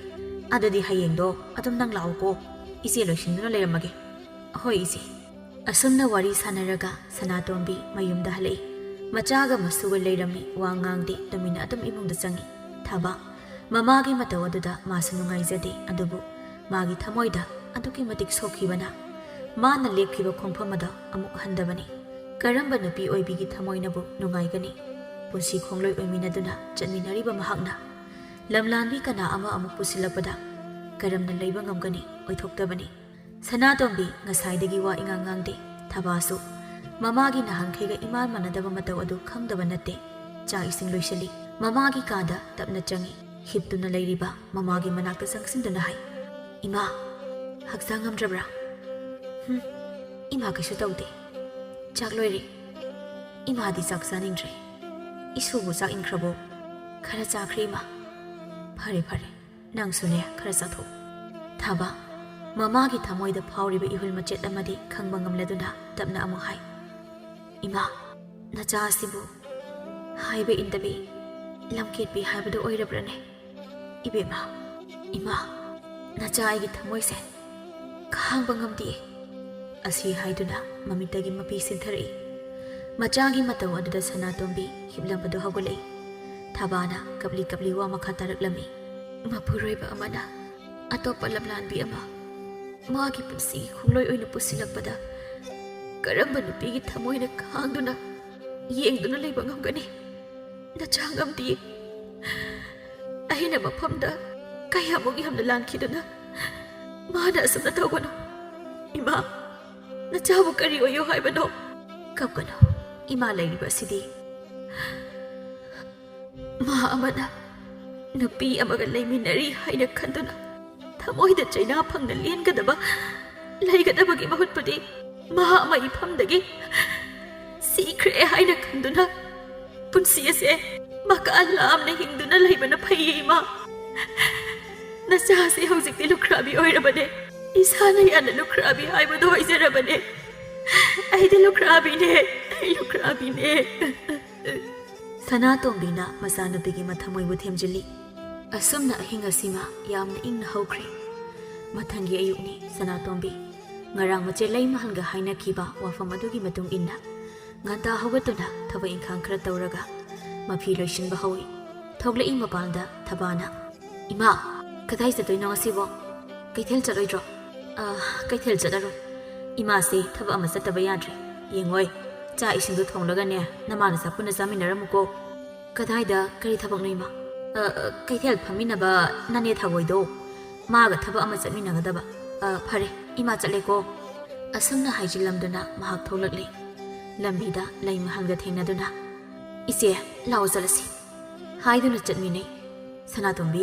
ꯑꯗꯨꯗꯤ ꯍꯌꯦꯡꯗꯣ ꯑꯗꯨꯝ ꯅꯪ ꯂꯥꯛꯎꯀꯣ꯫ ꯏꯆꯦ ꯂꯣꯏꯁꯤꯟꯗꯨꯅ ꯂꯩꯔꯝꯃꯒꯦ꯫ ꯍꯣꯏ ꯏꯆꯦ꯫ ꯑꯁꯨꯝꯅ ꯋꯥꯔꯤ ꯁꯥꯟꯅꯔꯒ ꯁꯅꯥꯇꯣꯝꯕꯤ ꯃꯌꯨꯝꯗ ꯍꯜꯂꯛꯏ꯫ ꯃꯆꯥꯒ ꯃꯁꯨꯒ ꯂꯩꯔꯝꯃꯤ, ꯋꯥ ꯉꯥꯡꯗꯦ, ꯇꯨꯃꯤꯟꯅ ꯑꯗꯨꯝ ꯏꯃꯨꯡꯗ ꯆꯪꯉꯤ꯫ ꯊꯕ ꯃꯃꯥꯒꯤ ꯃꯇꯧ ꯑꯗꯨꯗ ꯃꯥꯁꯨ ꯅꯨꯡꯉꯥꯏꯖꯗꯦ, ꯑꯗꯨꯕꯨ ꯃꯥꯒꯤ ꯊꯃꯣꯏꯗ ꯑꯗꯨꯛꯀꯤ ꯃꯇꯤꯛ ꯁꯣꯛꯈꯤꯕꯅ ꯃꯥꯅ ꯂꯦꯞꯈꯤꯕ ꯈꯣꯡꯐꯝ ꯑꯗꯣ ꯑꯃꯨꯛ ꯍꯟꯗꯕꯅꯤ꯫ ꯀꯔꯝꯕ ꯅꯨꯄꯤ ꯑꯣꯏꯕꯤꯒꯤ ꯊꯃꯣꯏꯅꯕꯨ ꯅꯨꯡꯉꯥꯏꯒꯅꯤ? ꯄꯨꯟꯁꯤ ꯈꯣꯡꯂꯣꯏ ꯑꯣꯏꯃꯤꯟꯅꯗꯨꯅ ꯆꯠꯃꯤꯟꯅꯔꯤꯕ ꯃꯍꯥꯛꯅ ꯂꯝꯂꯥꯟꯕꯤ ꯀꯅꯥ ꯑꯃ ꯑꯃꯨꯛ ꯄꯨꯁꯤꯜꯂꯛꯄꯗ ꯀꯔꯝꯅ ꯂꯩꯕ ꯉꯝꯒꯅꯤ? ꯑꯣꯏꯊꯣꯛꯇꯕꯅꯤ꯫ ꯁꯅꯥꯇꯣꯝꯕꯤ ꯉꯁꯥꯏꯗꯒꯤ ꯋꯥ ꯏꯉꯥꯡ ꯉꯥꯡꯗꯦ꯫ ꯊꯕꯥꯁꯨ ꯃꯃꯥꯒꯤ ꯅꯍꯥꯟꯈꯩꯒ ꯏꯃꯥꯟ ꯃꯥꯟꯅꯗꯕ ꯃꯇꯧ ꯑꯗꯨ ꯈꯪꯗꯕ ꯅꯠꯇꯦ꯫ ꯆꯥꯛ ꯏꯁꯤꯡ ꯂꯣꯏꯁꯤꯜꯂꯤ꯫ ꯃꯃꯥꯒꯤ ꯀꯥꯗ ꯇꯞꯅ ꯆꯪꯉꯤ꯫ ꯍꯤꯞꯇꯨꯅ ꯂꯩꯔꯤꯕ ꯃꯃꯥꯒꯤ ꯃꯅꯥꯛꯇ ꯆꯪꯁꯤꯟꯗꯨꯅ ꯍꯥꯏ, "ꯏꯃꯥ, ꯍꯛꯆꯥꯡ ꯉꯝꯗ꯭ꯔꯕ꯭ꯔꯥ?" "ꯍꯨꯝ, ꯏꯃꯥ ꯀꯩꯁꯨ ꯇꯧꯗꯦ꯫ ꯆꯥꯛ ꯂꯣꯏꯔꯦ꯫ ꯏꯃꯥꯗꯤ ꯆꯥꯛ ꯆꯥꯅꯤꯡꯗ꯭ꯔꯦ꯫ ꯏꯁꯨꯕꯨ ꯆꯥꯛ ꯏꯟꯈ꯭ꯔꯕꯣ?" "ꯈꯔ ꯆꯥꯈ꯭ꯔꯦ ꯏꯃꯥ꯫" "ꯐꯔꯦ ꯐꯔꯦ, ꯅꯪꯁꯨꯅꯦ ꯈꯔ ꯆꯥꯊꯣꯛ꯫" ꯊꯕ ꯃꯃꯥꯒꯤ ꯊꯃꯣꯏꯗ ꯐꯥꯎꯔꯤꯕ ꯏꯍꯨꯜ ꯃꯆꯦꯠ ꯑꯃꯗꯤ ꯈꯪꯕ ꯉꯝꯂꯗꯨꯅ ꯇꯞꯅ ꯑꯃꯨꯛ ꯍꯥꯏ, "ꯏꯃꯥ, ꯅꯆꯥ ꯑꯁꯤꯕꯨ ꯍꯥꯏꯕ ꯏꯟꯗꯕꯤ ꯂꯝꯀꯦꯠꯄꯤ ꯍꯥꯏꯕꯗꯨ ꯑꯣꯏꯔꯕ꯭ꯔꯅꯦ? ꯏꯕꯦꯝꯃ, ꯏꯃꯥ, ꯅꯆꯥ ꯑꯩꯒꯤ ꯊꯃꯣꯏꯁꯦ ꯈꯥꯡꯕ ꯉꯝꯗꯦ꯫" ꯑꯁꯤ ꯍꯥꯏꯗꯨꯅ ꯃꯃꯤꯠꯇꯒꯤ ꯃꯄꯤ ꯁꯤꯟꯊꯔꯛꯏ꯫ ꯃꯆꯥꯒꯤ ꯃꯇꯧ ꯑꯗꯨꯗ ꯁꯅꯥꯇꯣꯝꯕꯤ ꯍꯤꯞꯂꯝꯕꯗꯨ ꯍꯧꯒꯠꯂꯛꯏ꯫ ꯊꯕꯥꯅ ꯀꯞꯂꯤ ꯀꯞꯂꯤ ꯋꯥ ꯃꯈꯥ ꯇꯥꯔꯛꯂꯝꯃꯤ꯫ ꯃꯄꯨꯔꯣꯏꯕ ꯑꯃꯅ ꯑꯇꯣꯞꯄ ꯂꯝꯂꯥꯟꯕꯤ ꯑꯃ ꯃꯥꯒꯤ ꯄꯨꯟꯁꯤꯒꯤ ꯈꯣꯡꯂꯣꯏ ꯑꯣꯏꯅ ꯄꯨꯁꯤꯜꯂꯛꯄꯗ ꯀꯔꯝꯕ ꯅꯨꯄꯤꯒꯤ ꯊꯃꯣꯏꯅ ꯈꯥꯡꯗꯨꯅ ꯌꯦꯡꯗꯨꯅ ꯂꯩꯕ ꯉꯝꯒꯅꯤ? ꯅꯆꯥ ꯉꯝꯗꯤꯌꯦ꯫ ꯑꯩꯅ ꯃꯐꯝꯗ ꯀꯌꯥꯃꯨꯛ ꯌꯥꯝꯅ ꯂꯥꯟꯈꯤꯗꯨꯅ ꯃꯥꯅ ꯑꯁꯨꯝꯅ ꯇꯧꯒꯅꯨ꯫ ꯏꯃꯥ, ꯅꯆꯥꯕꯨ ꯀꯔꯤ ꯑꯣꯏꯌꯣ ꯍꯥꯏꯕꯅꯣ? ꯀꯞꯀꯅꯨ꯫ ꯏꯃꯥ ꯂꯩꯔꯤꯕ ꯑꯁꯤꯗꯤ ꯃꯥ ꯑꯃꯅ ꯅꯨꯄꯤ ꯑꯃꯒ ꯂꯩꯃꯤꯟꯅꯔꯤ ꯍꯥꯏꯅ ꯈꯟꯗꯨꯅ ꯊꯃꯣꯏꯗ ꯆꯩꯅꯥ ꯐꯪꯅ ꯂꯦꯟꯒꯗꯕ ꯂꯩꯒꯗꯕꯒꯤ ꯃꯍꯨꯠꯄꯨꯗꯤ ꯃꯥ ꯑꯃ ꯏꯐꯝꯗꯒꯤ ꯁꯤꯈ꯭ꯔꯦ ꯍꯥꯏꯅ ꯈꯟꯗꯨꯅ ꯄꯨꯟꯁꯤ ꯑꯁꯦ ꯃꯀꯥ ꯂꯥꯝꯅ ꯍꯤꯡꯗꯨꯅ ꯂꯩꯕꯅ ꯐꯩꯌꯦ, ꯏꯃꯥ꯫ ꯅꯆꯥꯁꯦ ꯍꯧꯖꯤꯛꯇꯤ ꯂꯨꯈ꯭ꯔꯥꯕꯤ ꯑꯣꯏꯔꯕꯅꯦ꯫ ꯏꯁꯥꯅ ꯌꯥꯅ ꯂꯨꯈ꯭ꯔꯥꯕꯤ ꯍꯥꯏꯕꯗꯣ ꯑꯣꯏꯖꯔꯕꯅꯦ꯫ ꯑꯩꯗꯤ ꯂꯨꯈ꯭ꯔꯥꯕꯤꯅꯦ꯫ ꯑꯩ ꯂꯨꯈ꯭ꯔꯥꯕꯤꯅꯦ꯫ ꯁꯅꯥꯇꯣꯝꯕꯤꯅ ꯃꯆꯥꯅꯨꯄꯤꯒꯤ ꯃꯊꯃꯣꯏꯕꯨ ꯊꯦꯝꯖꯤꯜꯂꯤ꯫ ꯑꯁꯨꯝꯅ ꯑꯍꯤꯡ ꯑꯁꯤꯃ ꯌꯥꯝꯅ ꯏꯪꯅ ꯍꯧꯈ꯭ꯔꯦ꯫ ꯃꯊꯪꯒꯤ ꯑꯌꯨꯛꯅꯤ ꯁꯅꯥꯇꯣꯝꯕꯤ꯫ ꯉꯔꯥꯡ ꯃꯆꯦ ꯂꯩꯃꯍꯜꯒ ꯍꯥꯏꯅꯈꯤꯕ ꯋꯥꯐꯝ ꯑꯗꯨꯒꯤ ꯃꯇꯨꯡ ꯏꯟꯅ ꯉꯟꯇꯥ ꯍꯧꯒꯠꯇꯨꯅ ꯊꯕꯛ ꯏꯪꯈꯥꯡ ꯈꯔ ꯇꯧꯔꯒ ꯃꯐꯤ ꯂꯣꯏꯁꯤꯟꯕ ꯍꯧꯏ꯫ ꯊꯣꯛꯂꯛꯏ ꯃꯄꯥꯟꯗ ꯊꯕꯥꯅ, "ꯏꯃꯥ, ꯀꯗꯥꯏ ꯆꯠꯇꯣꯏꯅꯣ ꯉꯁꯤꯕꯣ? ꯀꯩꯊꯦꯜ ꯆꯠꯂꯣꯏꯗ꯭ꯔꯣ?" "ꯑ, ꯀꯩꯊꯦꯜ ꯆꯠꯂꯔꯣꯏ꯫ ꯏꯃꯥꯁꯦ ꯊꯕꯛ ꯑꯃ ꯆꯠꯇꯕ ꯌꯥꯗ꯭ꯔꯦ꯫ ꯌꯦꯡꯉꯣꯏ, ꯆꯥꯛ ꯏꯁꯤꯡꯗꯣ ꯊꯣꯡꯂꯒꯅꯦ, ꯅꯃꯥ ꯅꯆꯥ ꯄꯨꯟꯅ ꯆꯥꯃꯤꯟꯅꯔꯝꯃꯨꯀꯣ꯫" "ꯀꯗꯥꯏꯗ? ꯀꯔꯤ ꯊꯕꯛꯅꯣ, ꯏꯃꯥ?" "ꯑ, ꯑ, ꯀꯩꯊꯦꯜ ꯐꯝꯃꯤꯟꯅꯕ ꯅꯅꯦ ꯊꯥꯒꯣꯏꯗꯣ, ꯃꯥꯒ ꯊꯕꯛ ꯑꯃ ꯆꯠꯃꯤꯟꯅꯒꯗꯕ꯫ ꯑ, ꯐꯔꯦ, ꯏꯃꯥ ꯆꯠꯂꯦꯀꯣ꯫" ꯑꯁꯨꯝꯅ ꯍꯥꯏꯖꯤꯜꯂꯝꯗꯨꯅ ꯃꯍꯥꯛ ꯊꯣꯛꯂꯛꯂꯦ꯫ ꯂꯝꯕꯤꯗ ꯂꯩꯃꯍꯜꯒ ꯊꯦꯡꯅꯗꯨꯅ, "ꯏꯆꯦ, ꯂꯥꯛꯑꯣ ꯆꯠꯂꯁꯤ" ꯍꯥꯏꯗꯨꯅ ꯆꯠꯃꯤꯟꯅꯩ꯫ "ꯁꯅꯥꯇꯣꯝꯕꯤ,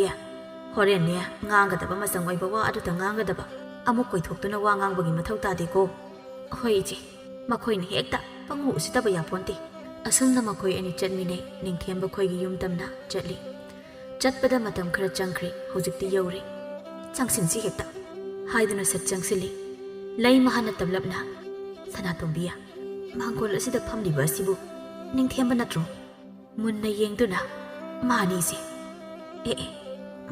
ꯍꯣꯔꯦꯟꯅꯦ ꯉꯥꯡꯒꯗꯕ ꯃꯆꯪ ꯑꯣꯏꯕ ꯋꯥ ꯑꯗꯨꯇ ꯉꯥꯡꯒꯗꯕ꯫ ꯑꯃꯨꯛ ꯀꯣꯏꯊꯣꯛꯇꯨꯅ ꯋꯥ ꯉꯥꯡꯕꯒꯤ ꯃꯊꯧ ꯇꯥꯗꯦꯀꯣ꯫" "ꯍꯣꯏ ꯏꯆꯦ, ꯃꯈꯣꯏꯅ ꯍꯦꯛꯇ ꯄꯪꯎ ꯎꯁꯤꯠꯇꯕ ꯌꯥꯄꯣꯟꯇꯦ꯫" ꯑꯁꯨꯝꯅ ꯃꯈꯣꯏ ꯑꯅꯤ ꯆꯠꯃꯤꯟꯅꯩ꯫ ꯅꯤꯡꯊꯦꯝꯕ ꯈꯣꯏꯒꯤ ꯌꯨꯝ ꯇꯝꯅ ꯆꯠꯂꯤ꯫ ꯆꯠꯄꯗ ꯃꯇꯝ ꯈꯔ ꯆꯪꯈ꯭ꯔꯦ꯫ ꯍꯧꯖꯤꯛꯇꯤ ꯌꯧꯔꯦ꯫ "ꯆꯪꯁꯤꯟꯁꯤ ꯍꯦꯛꯇ" ꯍꯥꯏꯗꯨꯅ ꯁꯠ ꯆꯪꯁꯤꯜꯂꯤ꯫ ꯂꯩꯃꯍꯜꯅ ꯇꯞꯂꯞꯅ, "ꯁꯅꯥꯇꯣꯝꯕꯤ, ꯃꯥꯡꯒꯣꯜ ꯑꯁꯤꯗ ꯐꯝꯂꯤꯕ ꯑꯁꯤꯕꯨ ꯅꯤꯡꯊꯦꯝꯕ ꯅꯠꯇ꯭ꯔꯣ?" ꯃꯨꯟꯅ ꯌꯦꯡꯗꯨꯅ, "ꯃꯥꯅꯤ ꯏꯆꯦ꯫ ꯑꯦ, ꯑꯦ,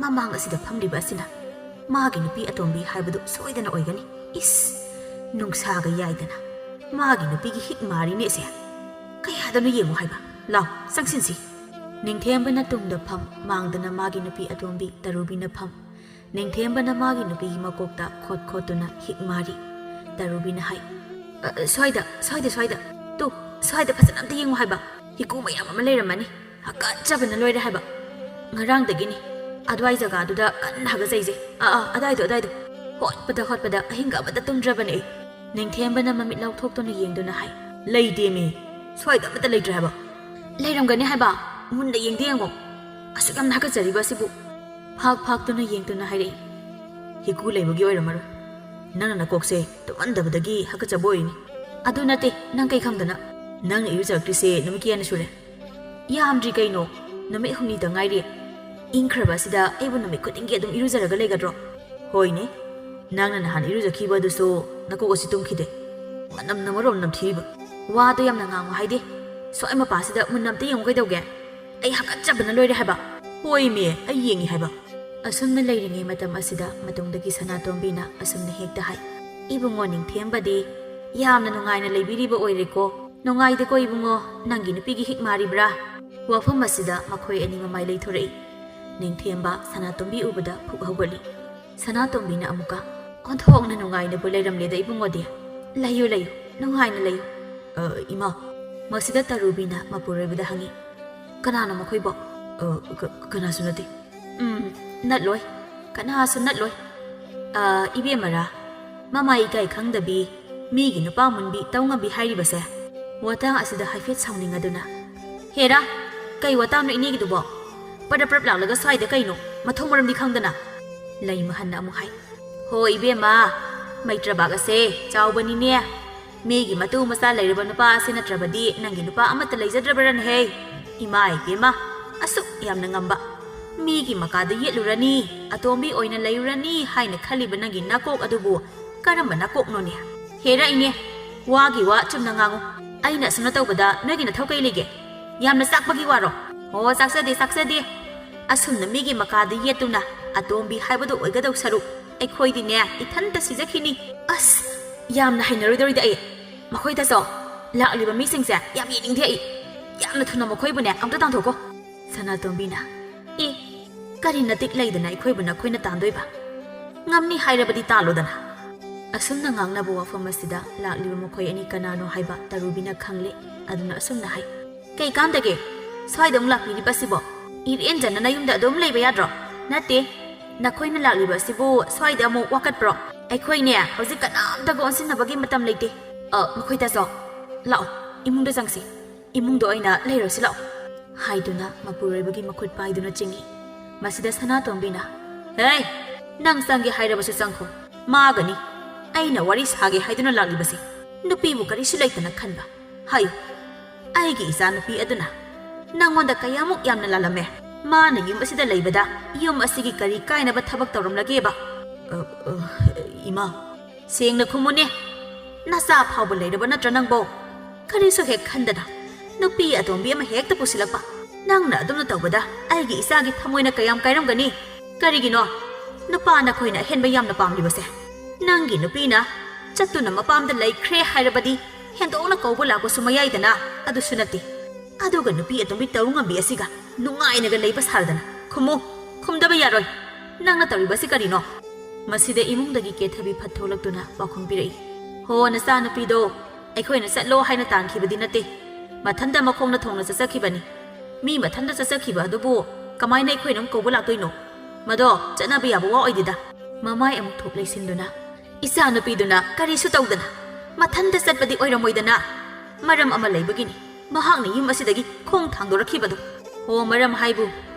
ꯃꯃꯥꯡ ꯑꯁꯤꯗ ꯐꯝꯂꯤꯕ ꯑꯁꯤꯅ ꯃꯥꯒꯤ ꯅꯨꯄꯤ ꯑꯇꯣꯝꯕꯤ ꯍꯥꯏꯕꯗꯨ ꯁꯣꯏꯗꯅ ꯑꯣꯏꯒꯅꯤ꯫ ꯏꯁ, ꯅꯨꯡꯁꯥꯒ ꯌꯥꯏꯗꯅ ꯃꯥꯒꯤ ꯅꯨꯄꯤꯒꯤ ꯍꯤꯛ ꯃꯥꯔꯤꯅꯦ ꯑꯁꯦ꯫ ꯀꯌꯥꯗꯅꯣ ꯌꯦꯡꯉꯨ ꯍꯥꯏꯕ꯫ ꯂꯥꯎ, ꯆꯪꯁꯤꯟꯁꯤ꯫" ꯅꯤꯡꯊꯦꯝꯕꯅ ꯇꯨꯡꯗ ꯐꯝ, ꯃꯥꯡꯗꯅ ꯃꯥꯒꯤ ꯅꯨꯄꯤ ꯑꯇꯣꯝꯕꯤ ꯇꯔꯨꯕꯤꯅ ꯐꯝ꯫ ꯅꯤꯡꯊꯦꯝꯕꯅ ꯃꯥꯒꯤ ꯅꯨꯄꯤꯒꯤ ꯃꯀꯣꯛꯇ ꯈꯣꯠ ꯈꯣꯠꯇꯨꯅ ꯍꯤꯛ ꯃꯥꯔꯤ꯫ ꯇꯔꯨꯕꯤꯅ ꯍꯥꯏ, "ꯑ, ꯑ, ꯁ꯭ꯋꯥꯏꯗ, ꯁ꯭ꯋꯥꯏꯗ, ꯁ꯭ꯋꯥꯏꯗ꯫ ꯇꯨ, ꯁ꯭ꯋꯥꯏꯗ ꯐꯖꯅ ꯑꯝꯇ ꯌꯦꯡꯉꯨ ꯍꯥꯏꯕ꯫ ꯍꯤꯀꯨ ꯃꯌꯥꯝ ꯑꯃ ꯂꯩꯔꯝꯃꯅꯤ꯫ ꯍꯥꯀꯠꯆꯕꯅ ꯂꯣꯏꯔꯦ ꯍꯥꯏꯕ꯫ ꯉꯔꯥꯡꯗꯒꯤꯅꯤ ꯑꯗꯨꯋꯥꯏ ꯖꯒꯥꯗꯨꯗ ꯀꯟꯅ ꯍꯥꯀꯠꯆꯩꯁꯦ꯫ ꯑꯥ, ꯑꯥ, ꯑꯗꯥꯏꯗꯣ, ꯑꯗꯥꯏꯗꯣ꯫ ꯍꯣꯠꯄꯗ, ꯍꯣꯠꯄꯗ ꯑꯍꯤꯡꯒ ꯑꯃꯇ ꯇꯨꯝꯗ꯭ꯔꯕꯅꯦ ꯑꯩ꯫" ꯅꯤꯡꯊꯦꯝꯕꯅ ꯃꯃꯤꯠ ꯂꯥꯎꯊꯣꯛꯇꯨꯅ ꯌꯦꯡꯗꯨꯅ ꯍꯥꯏ, "ꯂꯩꯇꯦꯃꯤ꯫ ꯁ꯭ꯋꯥꯏꯗ ꯑꯃꯠꯇ ꯂꯩꯇ꯭ꯔꯦ ꯍꯥꯏꯕ꯫" "ꯂꯩꯔꯝꯒꯅꯤ ꯍꯥꯏꯕ꯫ ꯃꯨꯟꯅ ꯌꯦꯡꯗ ꯌꯦꯡꯉꯣ꯫ ꯑꯁꯨꯛ ꯌꯥꯝꯅ ꯍꯥꯀꯠꯆꯔꯤꯕ ꯑꯁꯤꯕꯨ꯫" ꯐꯥꯛ ꯐꯥꯛꯇꯨꯅ ꯌꯦꯡꯗꯨꯅ ꯍꯥꯏꯔꯛꯏ, "ꯍꯤꯀꯨ ꯂꯩꯕꯒꯤ ꯑꯣꯏꯔꯝꯃꯔꯣꯏ꯫ ꯅꯪꯅ ꯅꯀꯣꯛꯁꯦ ꯇꯨꯝꯃꯟꯗꯕꯗꯒꯤ ꯍꯥꯀꯠꯆꯕ ꯑꯣꯏꯅꯤ꯫" "ꯑꯗꯨ ꯅꯠꯇꯦ, ꯅꯪ ꯀꯩ ꯈꯪꯗꯅ?" "ꯅꯪꯅ ꯏꯔꯨꯖꯔꯛꯇ꯭ꯔꯤꯁꯦ ꯅꯨꯃꯤꯠ ꯀꯌꯥꯅꯤ ꯁꯨꯔꯦ?" "ꯌꯥꯝꯗ꯭ꯔꯤ ꯀꯩꯅꯣ, ꯅꯨꯃꯤꯠ ꯍꯨꯝꯅꯤꯗ ꯉꯥꯏꯔꯤ꯫ ꯏꯪꯈ꯭ꯔꯕ ꯑꯁꯤꯗ ꯑꯩꯕꯨ ꯅꯨꯃꯤꯠ ꯈꯨꯗꯤꯡꯒꯤ ꯑꯗꯨꯝ ꯏꯔꯨꯖꯔꯒ ꯂꯩꯒꯗ꯭ꯔꯣ?" "ꯍꯣꯏꯅꯦ, ꯅꯪꯅ ꯅꯍꯥꯟ ꯏꯔꯨꯖꯈꯤꯕ ꯑꯗꯨꯁꯨ ꯅꯀꯣꯛ ꯑꯁꯤ ꯇꯨꯝꯈꯤꯗꯦ꯫ ꯃꯅꯝꯅ ꯃꯔꯣꯝ ꯅꯝꯊꯤꯔꯤꯕ꯫ ꯋꯥꯗꯣ ꯌꯥꯝꯅ ꯉꯥꯡꯉꯨ ꯍꯥꯏꯗꯦ꯫ ꯁ꯭ꯋꯥꯏ ꯃꯄꯥꯁꯤꯗ ꯃꯨꯟꯅ ꯑꯝꯇ ꯌꯦꯡꯉꯨ ꯀꯩꯗꯧꯒꯦ? ꯑꯩ ꯍꯥꯀꯠꯆꯕꯅ ꯂꯣꯏꯔꯦ ꯍꯥꯏꯕ꯫ ꯍꯣꯏꯃꯤ, ꯑꯩ ꯌꯦꯡꯉꯤ ꯍꯥꯏꯕ"꯫ ꯑꯁꯨꯝꯅ ꯂꯩꯔꯤꯉꯩ ꯃꯇꯝ ꯑꯁꯤꯗ ꯃꯇꯨꯡꯗꯒꯤ ꯁꯅꯥꯇꯣꯝꯕꯤꯅ ꯑꯁꯨꯝꯅ ꯍꯦꯛꯇ ꯍꯥꯏ, "ꯏꯕꯨꯡꯉꯣ ꯅꯤꯡꯊꯦꯝꯕꯗꯤ ꯌꯥꯝꯅ ꯅꯨꯡꯉꯥꯏꯅ ꯂꯩꯕꯤꯔꯤꯕ ꯑꯣꯏꯔꯦꯀꯣ꯫ ꯅꯨꯡꯉꯥꯏꯗꯦꯀꯣ ꯏꯕꯨꯡꯉꯣ, ꯅꯪꯒꯤ ꯅꯨꯄꯤꯒꯤ ꯍꯤꯛ ꯃꯥꯔꯤꯕ꯭ꯔꯥ?" ꯋꯥꯐꯝ ꯑꯁꯤꯗ ꯃꯈꯣꯏ ꯑꯅꯤ ꯃꯃꯥꯏ ꯂꯩꯊꯣꯔꯛꯏ꯫ ꯅꯤꯡꯊꯦꯝꯕ ꯁꯅꯥꯇꯣꯝꯕꯤ ꯎꯕꯗ ꯐꯨꯛ ꯍꯧꯒꯠꯂꯤ꯫ ꯁꯅꯥꯇꯣꯝꯕꯤꯅ ꯑꯃꯨꯛꯀ, "ꯑꯣꯟꯊꯣꯛꯅ ꯅꯨꯡꯉꯥꯏꯅꯕꯨ ꯂꯩꯔꯝꯂꯦꯗ ꯏꯕꯨꯡꯉꯣꯗꯤ꯫ ꯂꯩꯌꯨ, ꯂꯩꯌꯨ, ꯅꯨꯡꯉꯥꯏꯅ ꯂꯩꯌꯨ"꯫ "ꯑ, ꯏꯃꯥ"꯫ ꯃꯁꯤꯗ ꯇꯔꯨꯕꯤꯅ ꯃꯄꯨꯔꯣꯏꯕꯗ ꯍꯪꯉꯤ, "ꯀꯅꯥꯅꯣ ꯃꯈꯣꯏꯕꯣ?" "ꯑ, ꯀ-, ꯀꯅꯥꯁꯨ ꯅꯠꯇꯦ"꯫ "ꯎꯝ, ꯅꯠꯂꯣꯏ꯫ ꯀꯅꯥꯁꯨ ꯅꯠꯂꯣꯏ꯫ ꯑ, ꯏꯕꯦꯝꯃꯔꯥ, ꯃꯃꯥ ꯏꯀꯥꯏ ꯈꯪꯗꯕꯤ, ꯃꯤꯒꯤ ꯅꯨꯄꯥ ꯃꯨꯟꯕꯤ ꯇꯧ ꯉꯝꯕꯤ ꯍꯥꯏꯔꯤꯕꯁꯦ?" ꯋꯥꯇꯥ ꯑꯁꯤꯗ ꯍꯥꯏꯐꯦꯠ ꯁꯥꯎꯅꯤꯡꯉꯗꯨꯅ, "ꯍꯦꯔꯥ, ꯀꯩ ꯋꯥꯇꯥꯅꯣ ꯏꯅꯦꯒꯤꯗꯨꯕꯣ? ꯄꯔꯞ ꯄꯔꯞ ꯂꯥꯛꯂꯒ ꯁ꯭ꯋꯥꯏꯗ ꯀꯩꯅꯣ, ꯃꯊꯣꯡ ꯃꯔꯝꯗꯤ ꯈꯪꯗꯅ?" ꯂꯩꯃꯍꯟꯅ ꯑꯃꯨꯛ ꯍꯥꯏ, "ꯍꯣ ꯏꯕꯦꯝꯃ, ꯃꯩꯇ꯭ꯔꯕꯥꯛ ꯑꯁꯦ ꯆꯥꯎꯕꯅꯤꯅꯦ꯫ ꯃꯤꯒꯤ ꯃꯇꯨ ꯃꯆꯥ ꯂꯩꯔꯕ ꯅꯨꯄꯥ ꯑꯁꯤ ꯅꯠꯇ꯭ꯔꯕꯗꯤ ꯅꯪꯒꯤ ꯅꯨꯄꯥ ꯑꯃꯠꯇ ꯂꯩꯖꯗ꯭ꯔꯕꯔꯅꯦꯍꯦ? ꯏꯃꯥ ꯏꯕꯦꯝꯃ, ꯑꯁꯨꯛ ꯌꯥꯝꯅ ꯉꯝꯕ꯫ ꯃꯤꯒꯤ ꯃꯀꯥꯗ ꯌꯦꯠꯂꯨꯔꯅꯤ, ꯑꯇꯣꯝꯕꯤ ꯑꯣꯏꯅ ꯂꯩꯔꯨꯔꯅꯤ ꯍꯥꯏꯅ ꯈꯜꯂꯤꯕ ꯅꯪꯒꯤ ꯅꯀꯣꯛ ꯑꯗꯨꯕꯨ ꯀꯔꯝꯕ ꯅꯀꯣꯛꯅꯣꯅꯦ? ꯍꯦꯔꯥ ꯏꯅꯦ, ꯋꯥꯒꯤ ꯋꯥ ꯆꯨꯝꯅ ꯉꯥꯡꯉꯨ꯫ ꯑꯩꯅ ꯑꯁꯨꯝꯅ ꯇꯧꯕꯗ ꯅꯣꯏꯒꯤ ꯅꯊꯧ ꯀꯩ ꯂꯩꯒꯦ? ꯌꯥꯝꯅ ꯆꯥꯛꯄꯒꯤ ꯋꯥꯔꯣ? ꯍꯣ, ꯆꯥꯛꯆꯗꯦ, ꯆꯥꯛꯆꯗꯦ꯫ ꯑꯁꯨꯝꯅ ꯃꯤꯒꯤ ꯃꯀꯥꯗ ꯌꯦꯠꯇꯨꯅ ꯑꯇꯣꯝꯕꯤ ꯍꯥꯏꯕꯗꯨ ꯑꯣꯏꯒꯗꯧ ꯁꯔꯨꯛ ꯑꯩꯈꯣꯏꯗꯤꯅꯦ ꯏꯊꯟꯇ ꯁꯤꯖꯈꯤꯅꯤ꯫ ꯑꯁ, ꯌꯥꯝꯅ ꯍꯩꯅꯔꯣꯏꯗꯧꯔꯤꯗ ꯑꯩ꯫ ꯃꯈꯣꯏꯗꯁꯨ ꯂꯥꯛꯂꯤꯕ ꯃꯤꯁꯤꯡꯁꯦ ꯌꯥꯝ ꯌꯦꯡꯅꯤꯡꯗꯦ ꯑꯩ꯫ ꯌꯥꯝꯅ ꯊꯨꯅ ꯃꯈꯣꯏꯕꯨꯅꯦ ꯑꯝꯇ ꯇꯥꯟꯊꯣꯛꯈꯣ"꯫ ꯁꯅꯥꯇꯣꯝꯕꯤꯅ, "ꯑꯦ, ꯀꯔꯤ ꯅꯇꯤꯛ ꯂꯩꯗꯅ ꯑꯩꯈꯣꯏꯕꯨ ꯅꯈꯣꯏꯅ ꯇꯥꯟꯗꯣꯏꯕ? ꯉꯝꯅꯤ ꯍꯥꯏꯔꯕꯗꯤ ꯇꯥꯜꯂꯣꯗꯅ"꯫ ꯑꯁꯨꯝꯅ ꯉꯥꯡꯅꯕ ꯋꯥꯐꯝ ꯑꯁꯤꯗ ꯂꯥꯛꯂꯤꯕ ꯃꯈꯣꯏ ꯑꯅꯤ ꯀꯅꯥꯅꯣ ꯍꯥꯏꯕ ꯇꯔꯨꯕꯤꯅ ꯈꯪꯂꯦ꯫ ꯑꯗꯨꯅ ꯑꯁꯨꯝꯅ ꯍꯥꯏ, "ꯀꯩ ꯀꯥꯟꯗꯒꯦ ꯁ꯭ꯋꯥꯏꯗ ꯑꯃꯨꯛ ꯂꯥꯛꯄꯤꯔꯤꯕꯁꯤꯕꯣ? ꯏꯔꯦꯟꯖꯟꯅ ꯅꯌꯨꯝꯗ ꯑꯗꯨꯝ ꯂꯩꯕ ꯌꯥꯗ꯭ꯔꯣ? ꯅꯠꯇꯦ, ꯅꯈꯣꯏꯅ ꯂꯥꯛꯂꯤꯕ ꯑꯁꯤꯕꯨ ꯁ꯭ꯋꯥꯏꯗ ꯑꯃꯨꯛ ꯋꯥꯀꯠꯄ꯭ꯔꯣ? ꯑꯩꯈꯣꯏꯅꯦ ꯍꯧꯖꯤꯛ ꯀꯅꯥꯝꯇꯒ ꯑꯣꯟꯁꯤꯟꯅꯕꯒꯤ ꯃꯇꯝ ꯂꯩꯇꯦ꯫ ꯑ, ꯃꯈꯣꯏ ꯇꯥꯆꯧ, ꯂꯥꯛꯑꯣ, ꯏꯃꯨꯡꯗ ꯆꯪꯁꯤ꯫ ꯏꯃꯨꯡꯗ ꯑꯣꯏꯅ ꯂꯩꯔꯁꯤ ꯂꯥꯛꯑꯣ"꯫ ꯍꯥꯏꯗꯨꯅ ꯃꯄꯨꯔꯣꯏꯕꯒꯤ ꯃꯈꯨꯠ ꯄꯥꯏꯗꯨꯅ ꯆꯤꯡꯏ꯫ ꯃꯁꯤꯗ ꯁꯅꯥꯇꯣꯝꯕꯤꯅ, "ꯍꯦ, ꯅꯪ ꯆꯪꯒꯦ ꯍꯥꯏꯔꯕꯁꯨ ꯆꯪꯈꯣ꯫ ꯃꯥꯒꯅꯤ꯫ ꯑꯩꯅ ꯋꯥꯔꯤ ꯁꯥꯒꯦ ꯍꯥꯏꯗꯨꯅ ꯂꯥꯛꯂꯤꯕꯁꯦ꯫ ꯅꯨꯄꯤꯕꯨ ꯀꯔꯤꯁꯨ ꯂꯩꯇꯅ ꯈꯟꯕ꯫ ꯍꯥꯏꯌꯨ, ꯑꯩꯒꯤ ꯏꯆꯥ ꯅꯨꯄꯤ ꯑꯗꯨꯅ ꯅꯪꯉꯣꯟꯗ ꯀꯌꯥꯃꯨꯛ ꯌꯥꯝꯅ ꯂꯥꯜꯂꯝꯃꯦ꯫ ꯃꯥꯅ ꯌꯨꯝ ꯑꯁꯤꯗ ꯂꯩꯕꯗ ꯌꯨꯝ ꯑꯁꯤꯒꯤ ꯀꯔꯤ ꯀꯥꯏꯅꯕ ꯊꯕꯛ ꯇꯧꯔꯝꯂꯒꯦꯕ? ꯑ, ꯑ, ꯏꯃꯥ, ꯁꯦꯡꯅ ꯈꯨꯝꯃꯨꯅꯦ꯫ ꯅꯆꯥ ꯐꯥꯎꯕ ꯂꯩꯔꯕ ꯅꯠꯇ꯭ꯔ ꯅꯪꯕꯣ? ꯀꯔꯤꯁꯨ ꯍꯦꯛ ꯈꯟꯗꯅ ꯅꯨꯄꯤ ꯑꯇꯣꯝꯕꯤ ꯑꯃ ꯍꯦꯛꯇ ꯄꯨꯁꯤꯜꯂꯛꯄ꯫ ꯅꯪꯅ ꯑꯗꯨꯝꯅ ꯇꯧꯕꯗ ꯑꯩꯒꯤ ꯏꯆꯥꯒꯤ ꯊꯃꯣꯏꯅ ꯀꯌꯥꯝ ꯀꯥꯏꯔꯝꯒꯅꯤ? ꯀꯔꯤꯒꯤꯅꯣ ꯅꯨꯄꯥ ꯅꯈꯣꯏꯅ ꯑꯍꯦꯟꯕ ꯌꯥꯝꯅ ꯄꯥꯝꯂꯤꯕꯁꯦ? ꯅꯪꯒꯤ ꯅꯨꯄꯤꯅ ꯆꯠꯇꯨꯅ ꯃꯄꯥꯝꯗ ꯂꯩꯈ꯭ꯔꯦ ꯍꯥꯏꯔꯕꯗꯤ ꯍꯦꯟꯗꯣꯛꯅ ꯀꯧꯕ ꯂꯥꯛꯄꯁꯨ ꯃꯌꯥꯏꯗꯅ? ꯑꯗꯨꯁꯨ ꯅꯠꯇꯦ꯫ ꯑꯗꯨꯒ ꯅꯨꯄꯤ ꯑꯇꯣꯝꯕꯤ ꯇꯧ ꯉꯝꯕꯤ ꯑꯁꯤꯒ ꯅꯨꯡꯉꯥꯏꯅꯒ ꯂꯩꯕ ꯁꯥꯔꯗꯅ꯫ ꯈꯨꯝꯃꯨ, ꯈꯨꯝꯗꯕ ꯌꯥꯔꯣꯏ꯫ ꯅꯪꯅ ꯇꯧꯔꯤꯕꯁꯤ ꯀꯔꯤꯅꯣ? ꯃꯁꯤꯗ ꯏꯃꯨꯡꯗꯒꯤ ꯀꯦꯊꯕꯤ ꯐꯠ ꯊꯣꯛꯂꯛꯇꯨꯅ ꯄꯥꯎꯈꯨꯝ ꯄꯤꯔꯛꯏ꯫ "ꯍꯣ, ꯅꯆꯥꯅꯨꯄꯤꯗꯣ ꯑꯩꯈꯣꯏꯅ ꯆꯠꯂꯣ ꯍꯥꯏꯅ ꯇꯥꯟꯈꯤꯕꯗꯤ ꯅꯠꯇꯦ꯫ ꯃꯊꯟꯇ ꯃꯈꯣꯡꯅ ꯊꯣꯡꯅ ꯆꯠꯆꯈꯤꯕꯅꯤ꯫ ꯃꯤ ꯃꯊꯟꯇ ꯆꯠꯆꯈꯤꯕ ꯑꯗꯨꯕꯨ ꯀꯃꯥꯏꯅ ꯑꯩꯈꯣꯏꯅ ꯑꯃꯨꯛ ꯀꯧꯕ ꯂꯥꯛꯇꯣꯏꯅꯣ? ꯃꯗꯣ ꯆꯠꯅꯕ ꯌꯥꯕ ꯋꯥ ꯑꯣꯏꯗꯦꯗ꯫" ꯃꯃꯥꯏ ꯑꯃꯨꯛ ꯊꯣꯛ ꯂꯩꯁꯤꯟꯗꯨꯅ, "ꯏꯆꯥꯅꯨꯄꯤꯗꯨꯅ ꯀꯔꯤꯁꯨ ꯇꯧꯗꯅ ꯃꯊꯟꯇ ꯆꯠꯄꯗꯤ ꯑꯣꯏꯔꯝꯃꯣꯏꯗꯅ? ꯃꯔꯝ ꯑꯃ ꯂꯩꯕꯒꯤꯅꯤ ꯃꯍꯥꯛꯅ ꯌꯨꯝ ꯑꯁꯤꯗꯒꯤ ꯈꯣꯡ ꯊꯥꯡꯗꯣꯔꯛꯈꯤꯕꯗꯣ꯫ ꯍꯣ, ꯃꯔꯝ ꯍꯥꯏꯕꯨ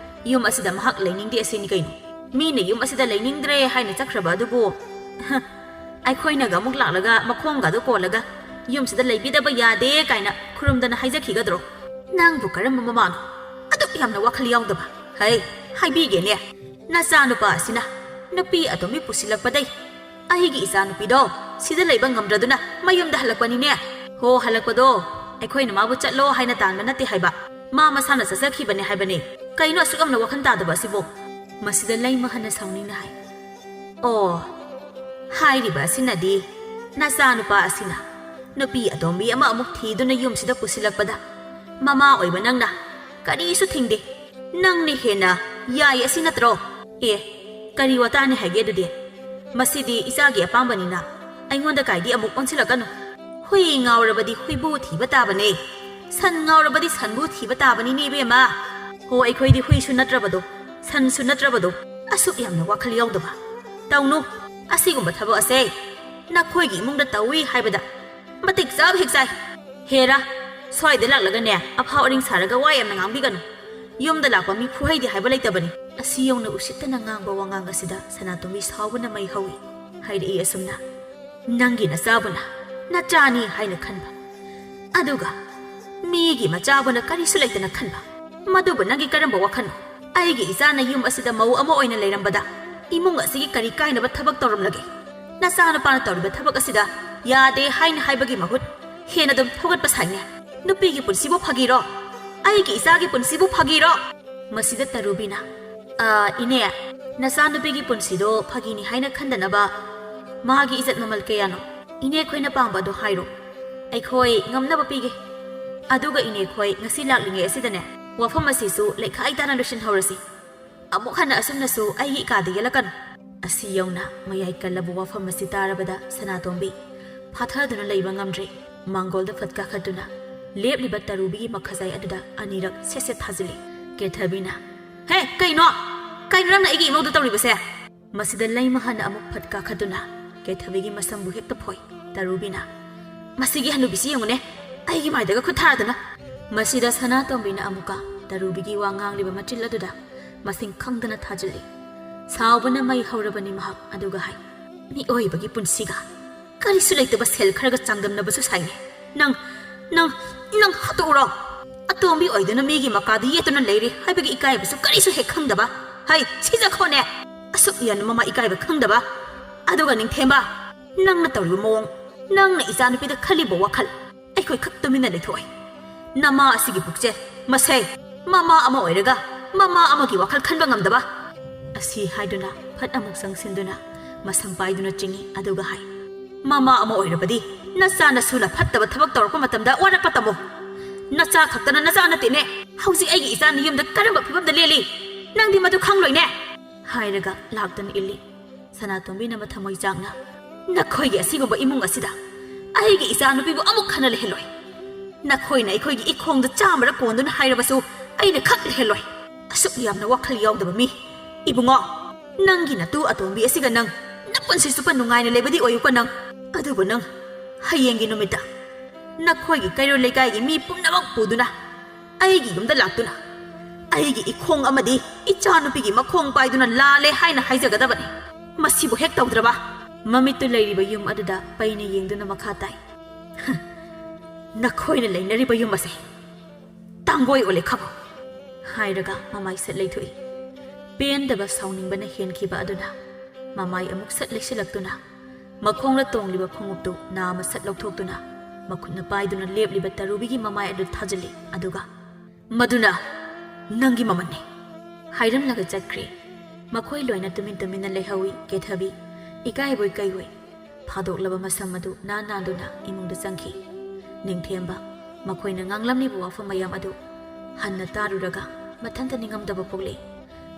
ꯌꯨꯝ ꯑꯁꯤꯗ ꯃꯍꯥꯛ ꯂꯩꯅꯤꯡꯗꯦ ꯑꯁꯤꯅꯤ ꯀꯩꯅꯣ꯫ ꯃꯤꯅ ꯌꯨꯝ ꯑꯁꯤꯗ ꯂꯩꯅꯤꯡꯗ꯭ꯔꯦ ꯍꯥꯏꯅ ꯆꯠꯈ꯭ꯔꯕ ꯑꯗꯨꯕꯨ, ꯑꯩꯈꯣꯏꯅꯒ ꯑꯃꯨꯛ ꯂꯥꯛꯂꯒ ꯃꯈꯣꯡꯒꯗꯣ ꯀꯣꯜꯂꯒ ꯌꯨꯝꯁꯤꯗ ꯂꯩꯕꯤꯗꯕ ꯌꯥꯗꯦ ꯀꯥꯏꯅ ꯈꯨꯔꯨꯝꯗꯅ ꯍꯥꯏꯖꯈꯤꯒꯗ꯭ꯔꯣ? ꯅꯪꯕꯨ ꯀꯔꯝꯕ ꯃꯃꯥꯅꯣ ꯑꯗꯨꯛ ꯌꯥꯝꯅ ꯋꯥꯈꯜ ꯌꯥꯎꯗꯕ? ꯍꯩ, ꯍꯥꯏꯕꯤꯒꯦꯅꯦ, ꯅꯆꯥꯅꯨꯄꯥ ꯑꯁꯤꯅ ꯅꯨꯄꯤ ꯑꯇꯣꯝꯕꯤ ꯄꯨꯁꯤꯜꯂꯛꯄꯗꯩ ꯑꯩꯒꯤ ꯏꯆꯥꯅꯨꯄꯤꯗꯣ ꯁꯤꯗ ꯂꯩꯕ ꯉꯝꯗ꯭ꯔꯗꯨꯅ ꯃꯌꯨꯝꯗ ꯍꯜꯂꯛꯄꯅꯤꯅꯦ꯫ ꯍꯣ, ꯍꯜꯂꯛꯄꯗꯣ ꯑꯩꯈꯣꯏꯅ ꯃꯥꯕꯨ ꯆꯠꯂꯣ ꯍꯥꯏꯅ ꯇꯥꯟꯕ ꯅꯠꯇꯦ ꯍꯥꯏꯕ꯫ ꯃꯥ ꯃꯁꯥꯅ ꯆꯠꯆꯈꯤꯕꯅꯦ ꯍꯥꯏꯕꯅꯦ꯫ ꯀꯩꯅꯣ ꯑꯁꯨꯛ ꯌꯥꯝꯅ ꯋꯥꯈꯜ ꯇꯥꯗꯕ ꯑꯁꯤꯕꯣ?" ꯃꯁꯤꯗ ꯂꯩꯃ ꯍꯟꯅ ꯁꯥꯎꯅꯤꯡꯅ ꯍꯥꯏ, "ꯑꯣ, ꯍꯥꯏꯔꯤꯕ ꯑꯁꯤꯅꯗꯤ ꯅꯆꯥꯅꯨꯄꯥ ꯑꯁꯤꯅ ꯅꯨꯄꯤ ꯑꯇꯣꯝꯕꯤ ꯑꯃ ꯑꯃꯨꯛ ꯊꯤꯗꯨꯅ ꯌꯨꯝꯁꯤꯗ ꯄꯨꯁꯤꯜꯂꯛꯄꯗ ꯃꯃꯥ ꯑꯣꯏꯕ ꯅꯪꯅ ꯀꯔꯤꯁꯨ ꯊꯤꯡꯗꯦ꯫ ꯅꯪꯅ ꯍꯦꯟꯅ ꯌꯥꯏ ꯑꯁꯤ ꯅꯠꯇ꯭ꯔꯣ?" "ꯑꯦ, ꯀꯔꯤ ꯋꯥꯇꯥꯅꯤ ꯍꯥꯏꯒꯦ ꯑꯗꯨꯗꯤ? ꯃꯁꯤꯗꯤ ꯏꯆꯥꯒꯤ ꯑꯄꯥꯝꯕꯅꯤꯅ ꯑꯩꯉꯣꯟꯗ ꯀꯥꯏꯗꯤ ꯑꯃꯨꯛ ꯑꯣꯟꯁꯤꯜꯂꯛꯀꯅꯨ꯫ ꯍꯨꯏ ꯉꯥꯎꯔꯕꯗꯤ ꯍꯨꯏꯕꯨ ꯊꯤꯕ ꯇꯥꯕꯅꯦ, ꯁꯟ ꯉꯥꯎꯔꯕꯗꯤ ꯁꯟꯕꯨ ꯊꯤꯕ ꯇꯥꯕꯅꯤꯅꯦ ꯏꯕꯦꯝꯃ꯫ ꯍꯣ, ꯑꯩꯈꯣꯏꯗꯤ ꯍꯨꯏꯁꯨ ꯅꯠꯇ꯭ꯔꯕꯗꯣ, ꯁꯟꯁꯨ ꯅꯠꯇ꯭ꯔꯕꯗꯣ, ꯑꯁꯨꯛ ꯌꯥꯝꯅ ꯋꯥꯈꯜ ꯌꯥꯎꯗꯕ꯫ ꯇꯧꯅꯨ, ꯑꯁꯤꯒꯨꯝꯕ ꯊꯕꯛ ꯑꯁꯦ ꯅꯈꯣꯏꯒꯤ ꯏꯃꯨꯡꯗ ꯇꯧꯏ ꯍꯥꯏꯕꯗ ꯃꯇꯤꯛ ꯆꯥꯕ ꯍꯦꯛ ꯆꯥꯏ꯫ ꯍꯦꯔꯥ, ꯁ꯭ꯋꯥꯏꯗ ꯂꯥꯛꯂꯒꯅꯦ ꯑꯐꯥꯎ ꯑꯔꯤꯡ ꯁꯥꯔꯒ ꯋꯥ ꯌꯥꯝꯅ ꯉꯥꯡꯕꯤꯒꯅꯨ꯫ ꯌꯨꯝꯗ ꯂꯥꯛꯄ ꯃꯤ ꯐꯨꯍꯩꯗꯦ ꯍꯥꯏꯕ ꯂꯩꯇꯕꯅꯤ꯫" ꯑꯁꯤ ꯌꯧꯅ ꯎꯁꯤꯠꯇꯅ ꯉꯥꯡꯕ ꯋꯥꯉꯥꯡ ꯑꯁꯤꯗ ꯁꯅꯥꯇꯣꯝꯕꯤ ꯁꯥꯎꯕꯅ ꯃꯩ ꯍꯧꯏ꯫ ꯍꯥꯏꯔꯛꯏ ꯑꯁꯨꯝꯅ, "ꯅꯪꯒꯤ ꯅꯆꯥꯕꯨꯅ ꯅꯆꯥꯅꯤ ꯍꯥꯏꯅ ꯈꯟꯕ, ꯑꯗꯨꯒ ꯃꯤꯒꯤ ꯃꯆꯥꯕꯨꯅ ꯀꯔꯤꯁꯨ ꯂꯩꯇꯅ ꯈꯟꯕ꯫ ꯃꯗꯨꯕꯨ ꯅꯪꯒꯤ ꯀꯔꯝꯕ ꯋꯥꯈꯜꯅꯣ? ꯑꯩꯒꯤ ꯏꯆꯥꯅ ꯌꯨꯝ ꯑꯁꯤꯗ ꯃꯧ ꯑꯃ ꯑꯣꯏꯅ ꯂꯩꯔꯝꯕꯗ ꯏꯃꯨꯡ ꯑꯁꯤꯒꯤ ꯀꯔꯤ ꯀꯥꯏꯅꯕ ꯊꯕꯛ ꯇꯧꯔꯝꯂꯒꯦ? ꯅꯆꯥꯅꯨꯄꯥꯅ ꯇꯧꯔꯤꯕ ꯊꯕꯛ ꯑꯁꯤꯗ ꯌꯥꯗꯦ ꯍꯥꯏꯅ ꯍꯥꯏꯕꯒꯤ ꯃꯍꯨꯠ ꯍꯦꯟꯅ ꯑꯗꯨꯝ ꯊꯧꯒꯠꯄ ꯁꯥꯏꯅꯦ꯫ ꯅꯨꯄꯤꯒꯤ ꯄꯨꯟꯁꯤꯕꯨ ꯐꯥꯒꯤꯔꯣ? ꯑꯩꯒꯤ ꯏꯆꯥꯒꯤ ꯄꯨꯟꯁꯤꯕꯨ ꯐꯥꯒꯤꯔꯣ? ꯃꯁꯤꯗ ꯇꯔꯨꯕꯤꯅ, "ꯑ, ꯏꯅꯦ, ꯅꯆꯥꯅꯨꯄꯤꯒꯤ ꯄꯨꯟꯁꯤꯗꯣ ꯐꯥꯒꯤꯅꯤ ꯍꯥꯏꯅ ꯈꯟꯗꯅꯕ ꯃꯥꯒꯤ ꯏꯖꯠ ꯃꯃꯜ ꯀꯌꯥꯅꯣ? ꯏꯅꯦ ꯑꯩꯈꯣꯏꯅ ꯄꯥꯝꯕ ꯑꯗꯣ ꯍꯥꯏꯔꯣ꯫ ꯑꯩꯈꯣꯏ ꯉꯝꯅꯕ ꯄꯤꯒꯦ꯫ ꯑꯗꯨꯒ ꯏꯅꯦ ꯑꯩꯈꯣꯏ ꯉꯁꯤ ꯂꯥꯛꯂꯤꯉꯩ ꯑꯁꯤꯗꯅꯦ, ꯋꯥꯐꯝ ꯑꯁꯤꯁꯨ ꯂꯩꯈꯥꯏ ꯇꯥꯅ ꯂꯣꯏꯁꯤꯟꯍꯧꯔꯁꯤ꯫ ꯑꯃꯨꯛ ꯍꯟꯅ ꯑꯁꯨꯝꯅꯁꯨ ꯑꯩꯒꯤ ꯏꯀꯥꯗ ꯌꯦꯠꯂꯛꯀꯅꯨ꯫" ꯑꯁꯤ ꯌꯧꯅ ꯃꯌꯥꯏ ꯀꯜꯂꯕ ꯋꯥꯐꯝ ꯑꯁꯤ ꯇꯥꯔꯕꯗ ꯁꯅꯥꯇꯣꯝꯕꯤ ꯐꯥꯊꯗꯨꯅ ꯂꯩꯕ ꯉꯝꯗ꯭ꯔꯦ꯫ ꯃꯥꯡꯒꯣꯜꯗ ꯐꯠ ꯀꯥꯈꯠꯇꯨꯅ ꯂꯦꯞꯂꯤꯕ ꯇꯔꯨꯕꯤꯒꯤ ꯃꯈꯖꯥꯏ ꯑꯗꯨꯗ ꯑꯅꯤꯔꯛ ꯁꯦꯠ ꯁꯦꯠ ꯊꯥꯖꯤꯜꯂꯤ꯫ ꯀꯦꯊꯕꯤꯅ, "ꯍꯦ, ꯀꯩꯅꯣ? ꯀꯩꯅꯣ ꯅꯪꯅ ꯑꯩꯒꯤ ꯏꯃꯧꯗ ꯇꯧꯔꯤꯕꯁꯦ?" ꯃꯁꯤꯗ ꯂꯩꯃ ꯍꯟꯅ ꯑꯃꯨꯛ ꯐꯠ ꯀꯥꯈꯠꯇꯨꯅ ꯀꯦꯊꯕꯤꯒꯤ ꯃꯁꯝꯕꯨ ꯍꯦꯛꯇ ꯐꯣꯏ꯫ ꯇꯔꯨꯕꯤꯅ, "ꯃꯁꯤꯒꯤ ꯍꯅꯨꯕꯤꯁꯤ ꯌꯦꯡꯉꯨꯅꯦ, ꯑꯩꯒꯤ ꯃꯥꯏꯗꯒ ꯈꯨꯠ ꯊꯥꯔꯗꯅ!" ꯃꯁꯤꯗ ꯁꯅꯥꯇꯣꯝꯕꯤꯅ ꯑꯃꯨꯛꯀ ꯇꯔꯨꯕꯤꯒꯤ ꯋꯥ ꯉꯥꯡꯂꯤꯕ ꯃꯆꯤꯜ ꯑꯗꯨꯗ ꯃꯁꯤꯡ ꯈꯪꯗꯅ ꯊꯥꯖꯤꯜꯂꯤ꯫ ꯁꯥꯎꯕꯅ ꯃꯩ ꯍꯧꯔꯕꯅꯤ ꯃꯍꯥꯛ, ꯑꯗꯨꯒ ꯍꯥꯏ, "ꯃꯤꯑꯣꯏꯕꯒꯤ ꯄꯨꯟꯁꯤꯒ ꯀꯔꯤꯁꯨ ꯂꯩꯇꯕ ꯁꯦꯜ ꯈꯔꯒ ꯆꯥꯡꯗꯝꯅꯕꯁꯨ ꯁꯥꯏꯅꯦ꯫ ꯅꯪ, ꯅꯪ, ꯅꯪ ꯍꯥꯠꯇꯣꯛꯎꯔꯣ꯫ ꯑꯇꯣꯝꯕꯤ ꯑꯣꯏꯗꯨꯅ ꯃꯤꯒꯤ ꯃꯀꯥꯗ ꯌꯦꯠꯇꯨꯅ ꯂꯩꯔꯤ ꯍꯥꯏꯕꯒꯤ ꯏꯀꯥꯏꯕꯁꯨ ꯀꯔꯤꯁꯨ ꯍꯦꯛ ꯈꯪꯗꯕ꯫ ꯍꯩ, ꯁꯤꯖꯈꯣꯅꯦ꯫ ꯑꯁꯨꯛ ꯌꯥꯝꯅ ꯃꯃꯥ ꯏꯀꯥꯏꯕ ꯈꯪꯗꯕ꯫ ꯑꯗꯨꯒ ꯅꯤꯡꯊꯦꯝꯕ, ꯅꯪꯅ ꯇꯧꯔꯤꯕ ꯃꯑꯣꯡ, ꯅꯪꯅ ꯏꯆꯥꯅꯨꯄꯤꯗ ꯈꯜꯂꯤꯕ ꯋꯥꯈꯜ, ꯑꯩꯈꯣꯏ ꯈꯛ ꯇꯨꯃꯤꯟꯅ ꯂꯩꯊꯣꯛꯑꯣꯏ꯫ ꯅꯃꯥ ꯑꯁꯤꯒꯤ ꯄꯨꯛꯆꯦꯜ, ꯃꯁꯦ, ꯃꯃꯥ ꯑꯃ ꯑꯣꯏꯔꯒ ꯃꯃꯥ ꯑꯃꯒꯤ ꯋꯥꯈꯜ ꯈꯟꯕ ꯉꯝꯗꯕ꯫" ꯑꯁꯤ ꯍꯥꯏꯗꯨꯅ ꯐꯠ ꯑꯃꯨꯛ ꯆꯪꯁꯤꯟꯗꯨꯅ ꯃꯁꯝ ꯄꯥꯏꯗꯨꯅ ꯆꯤꯡꯏ, ꯑꯗꯨꯒ ꯍꯥꯏ, "ꯃꯃꯥ ꯑꯃ ꯑꯣꯏꯔꯕꯗꯤ ꯅꯆꯥ ꯅꯁꯨꯅ ꯐꯠꯇꯕ ꯊꯕꯛ ꯇꯧꯔꯛꯄ ꯃꯇꯝꯗ ꯋꯥꯔꯛꯄ ꯇꯝꯃꯨ꯫ ꯅꯆꯥ ꯈꯛꯇꯅ ꯅꯆꯥ ꯅꯠꯇꯦꯅꯦ꯫ ꯍꯧꯖꯤꯛ ꯑꯩꯒꯤ ꯏꯆꯥꯅ ꯌꯨꯝꯗ ꯀꯔꯝꯕ ꯐꯤꯕꯝꯗ ꯂꯦꯜꯂꯤ, ꯅꯪꯗꯤ ꯃꯗꯨ ꯈꯪꯂꯣꯏꯅꯦ꯫" ꯍꯥꯏꯔꯒ ꯂꯥꯛꯇꯨꯅ ꯏꯜꯂꯤ꯫ ꯁꯅꯥꯇꯣꯝꯕꯤꯅ ꯃꯊꯃꯣꯏ ꯆꯥꯛꯅ, "ꯅꯈꯣꯏꯒꯤ ꯑꯁꯤꯒꯨꯝꯕ ꯏꯃꯨꯡ ꯑꯁꯤꯗ ꯑꯩꯒꯤ ꯏꯆꯥꯅꯨꯄꯤꯕꯨ ꯑꯃꯨꯛ ꯍꯟꯅ ꯂꯩꯍꯜꯂꯣꯏ꯫ ꯅꯈꯣꯏꯅ ꯑꯩꯈꯣꯏꯒꯤ ꯏꯈꯣꯡꯗ ꯆꯥꯃꯔ ꯀꯣꯟꯗꯨꯅ ꯍꯥꯏꯔꯕꯁꯨ ꯑꯩꯅ ꯈꯛ ꯂꯩꯍꯜꯂꯣꯏ꯫ ꯑꯁꯨꯛ ꯌꯥꯝꯅ ꯋꯥꯈꯜ ꯌꯥꯎꯗꯕ ꯃꯤ꯫ ꯏꯕꯨꯡꯉꯣ, ꯅꯪꯒꯤ ꯅꯇꯨ ꯑꯇꯣꯝꯕꯤ ꯑꯁꯤꯒ ꯅꯪ ꯅꯄꯨꯟꯁꯤ ꯆꯨꯞꯄ ꯅꯨꯡꯉꯥꯏꯅ ꯂꯩꯕꯗꯤ ꯑꯣꯏꯌꯨꯀꯣ ꯅꯪ꯫ ꯑꯗꯨꯕꯨ ꯅꯪ ꯍꯌꯦꯡꯒꯤ ꯅꯨꯃꯤꯠꯇ ꯅꯈꯣꯏꯒꯤ ꯀꯩꯔꯣꯜ ꯂꯩꯀꯥꯏꯒꯤ ꯃꯤ ꯄꯨꯝꯅꯃꯛ ꯄꯨꯗꯨꯅ ꯑꯩꯒꯤ ꯌꯨꯝꯗ ꯂꯥꯛꯇꯨꯅ ꯑꯩꯒꯤ ꯏꯈꯣꯡ ꯑꯃꯗꯤ ꯏꯆꯥꯅꯨꯄꯤꯒꯤ ꯃꯈꯣꯡ ꯄꯥꯏꯗꯨꯅ ꯂꯥꯜꯂꯦ ꯍꯥꯏꯅ ꯍꯥꯏꯖꯒꯗꯕꯅꯤ꯫ ꯃꯁꯤꯕꯨ ꯍꯦꯛ ꯇꯧꯗ꯭ꯔꯕ?" ꯃꯃꯤꯠꯇꯨ ꯂꯩꯔꯤꯕ ꯌꯨꯝ ꯑꯗꯨꯗ ꯄꯩꯅ ꯌꯦꯡꯗꯨꯅ ꯃꯈꯥ ꯇꯥꯏ꯫ "ꯅꯈꯣꯏꯅ ꯂꯩꯅꯔꯤꯕ ꯌꯨꯝ ꯑꯁꯦ ꯇꯥꯡꯒꯣꯏ ꯑꯣꯜꯂꯦ ꯈꯪꯉꯨ!" ꯍꯥꯏꯔꯒ ꯃꯃꯥꯏ ꯁꯠ ꯂꯩꯊꯣꯛꯏ꯫ ꯄꯦꯟꯗꯕ ꯁꯥꯎꯅꯤꯡꯕꯅ ꯍꯦꯟꯈꯤꯕ ꯑꯗꯨꯅ ꯃꯃꯥꯏ ꯑꯃꯨꯛ ꯁꯠ ꯂꯩꯁꯤꯜꯂꯛꯇꯨꯅ, ꯃꯈꯣꯡꯗ ꯇꯣꯡꯂꯤꯕ ꯈꯣꯡꯎꯞꯇꯨ ꯅꯥꯝꯃ ꯁꯠ ꯂꯧꯊꯣꯛꯇꯨꯅ, ꯃꯈꯨꯠꯅ ꯄꯥꯏꯗꯨꯅ ꯂꯦꯞꯂꯤꯕ ꯇꯔꯨꯕꯤꯒꯤ ꯃꯃꯥꯏ ꯑꯗꯨ ꯊꯥꯖꯤꯜꯂꯤ꯫ ꯑꯗꯨꯒ, "ꯃꯗꯨꯅ ꯅꯪꯒꯤ ꯃꯃꯜꯅꯤ!" ꯍꯥꯏꯔꯝꯂꯒ ꯆꯠꯈ꯭ꯔꯦ꯫ ꯃꯈꯣꯏ ꯂꯣꯏꯅ ꯇꯨꯃꯤꯟ ꯇꯨꯃꯤꯟꯅ ꯂꯩꯍꯧꯏ꯫ ꯀꯦꯊꯕꯤ ꯏꯀꯥꯏꯕꯣꯏ ꯀꯩꯕꯣꯏ ꯐꯥꯗꯣꯛꯂꯕ ꯃꯁꯝ ꯑꯗꯨ ꯅꯥꯟ ꯅꯥꯟꯗꯨꯅ ꯏꯃꯨꯡꯗ ꯆꯪꯈꯤ꯫ ꯅꯤꯡꯊꯦꯝꯕ ꯃꯈꯣꯏꯅ ꯉꯥꯡꯂꯝꯂꯤꯕ ꯋꯥꯐꯝ ꯃꯌꯥꯝ ꯑꯗꯨ ꯍꯟꯅ ꯇꯥꯔꯨꯔꯒ ꯃꯊꯟꯇ ꯅꯤꯡꯉꯝꯗꯕ ꯄꯣꯛꯂꯦ꯫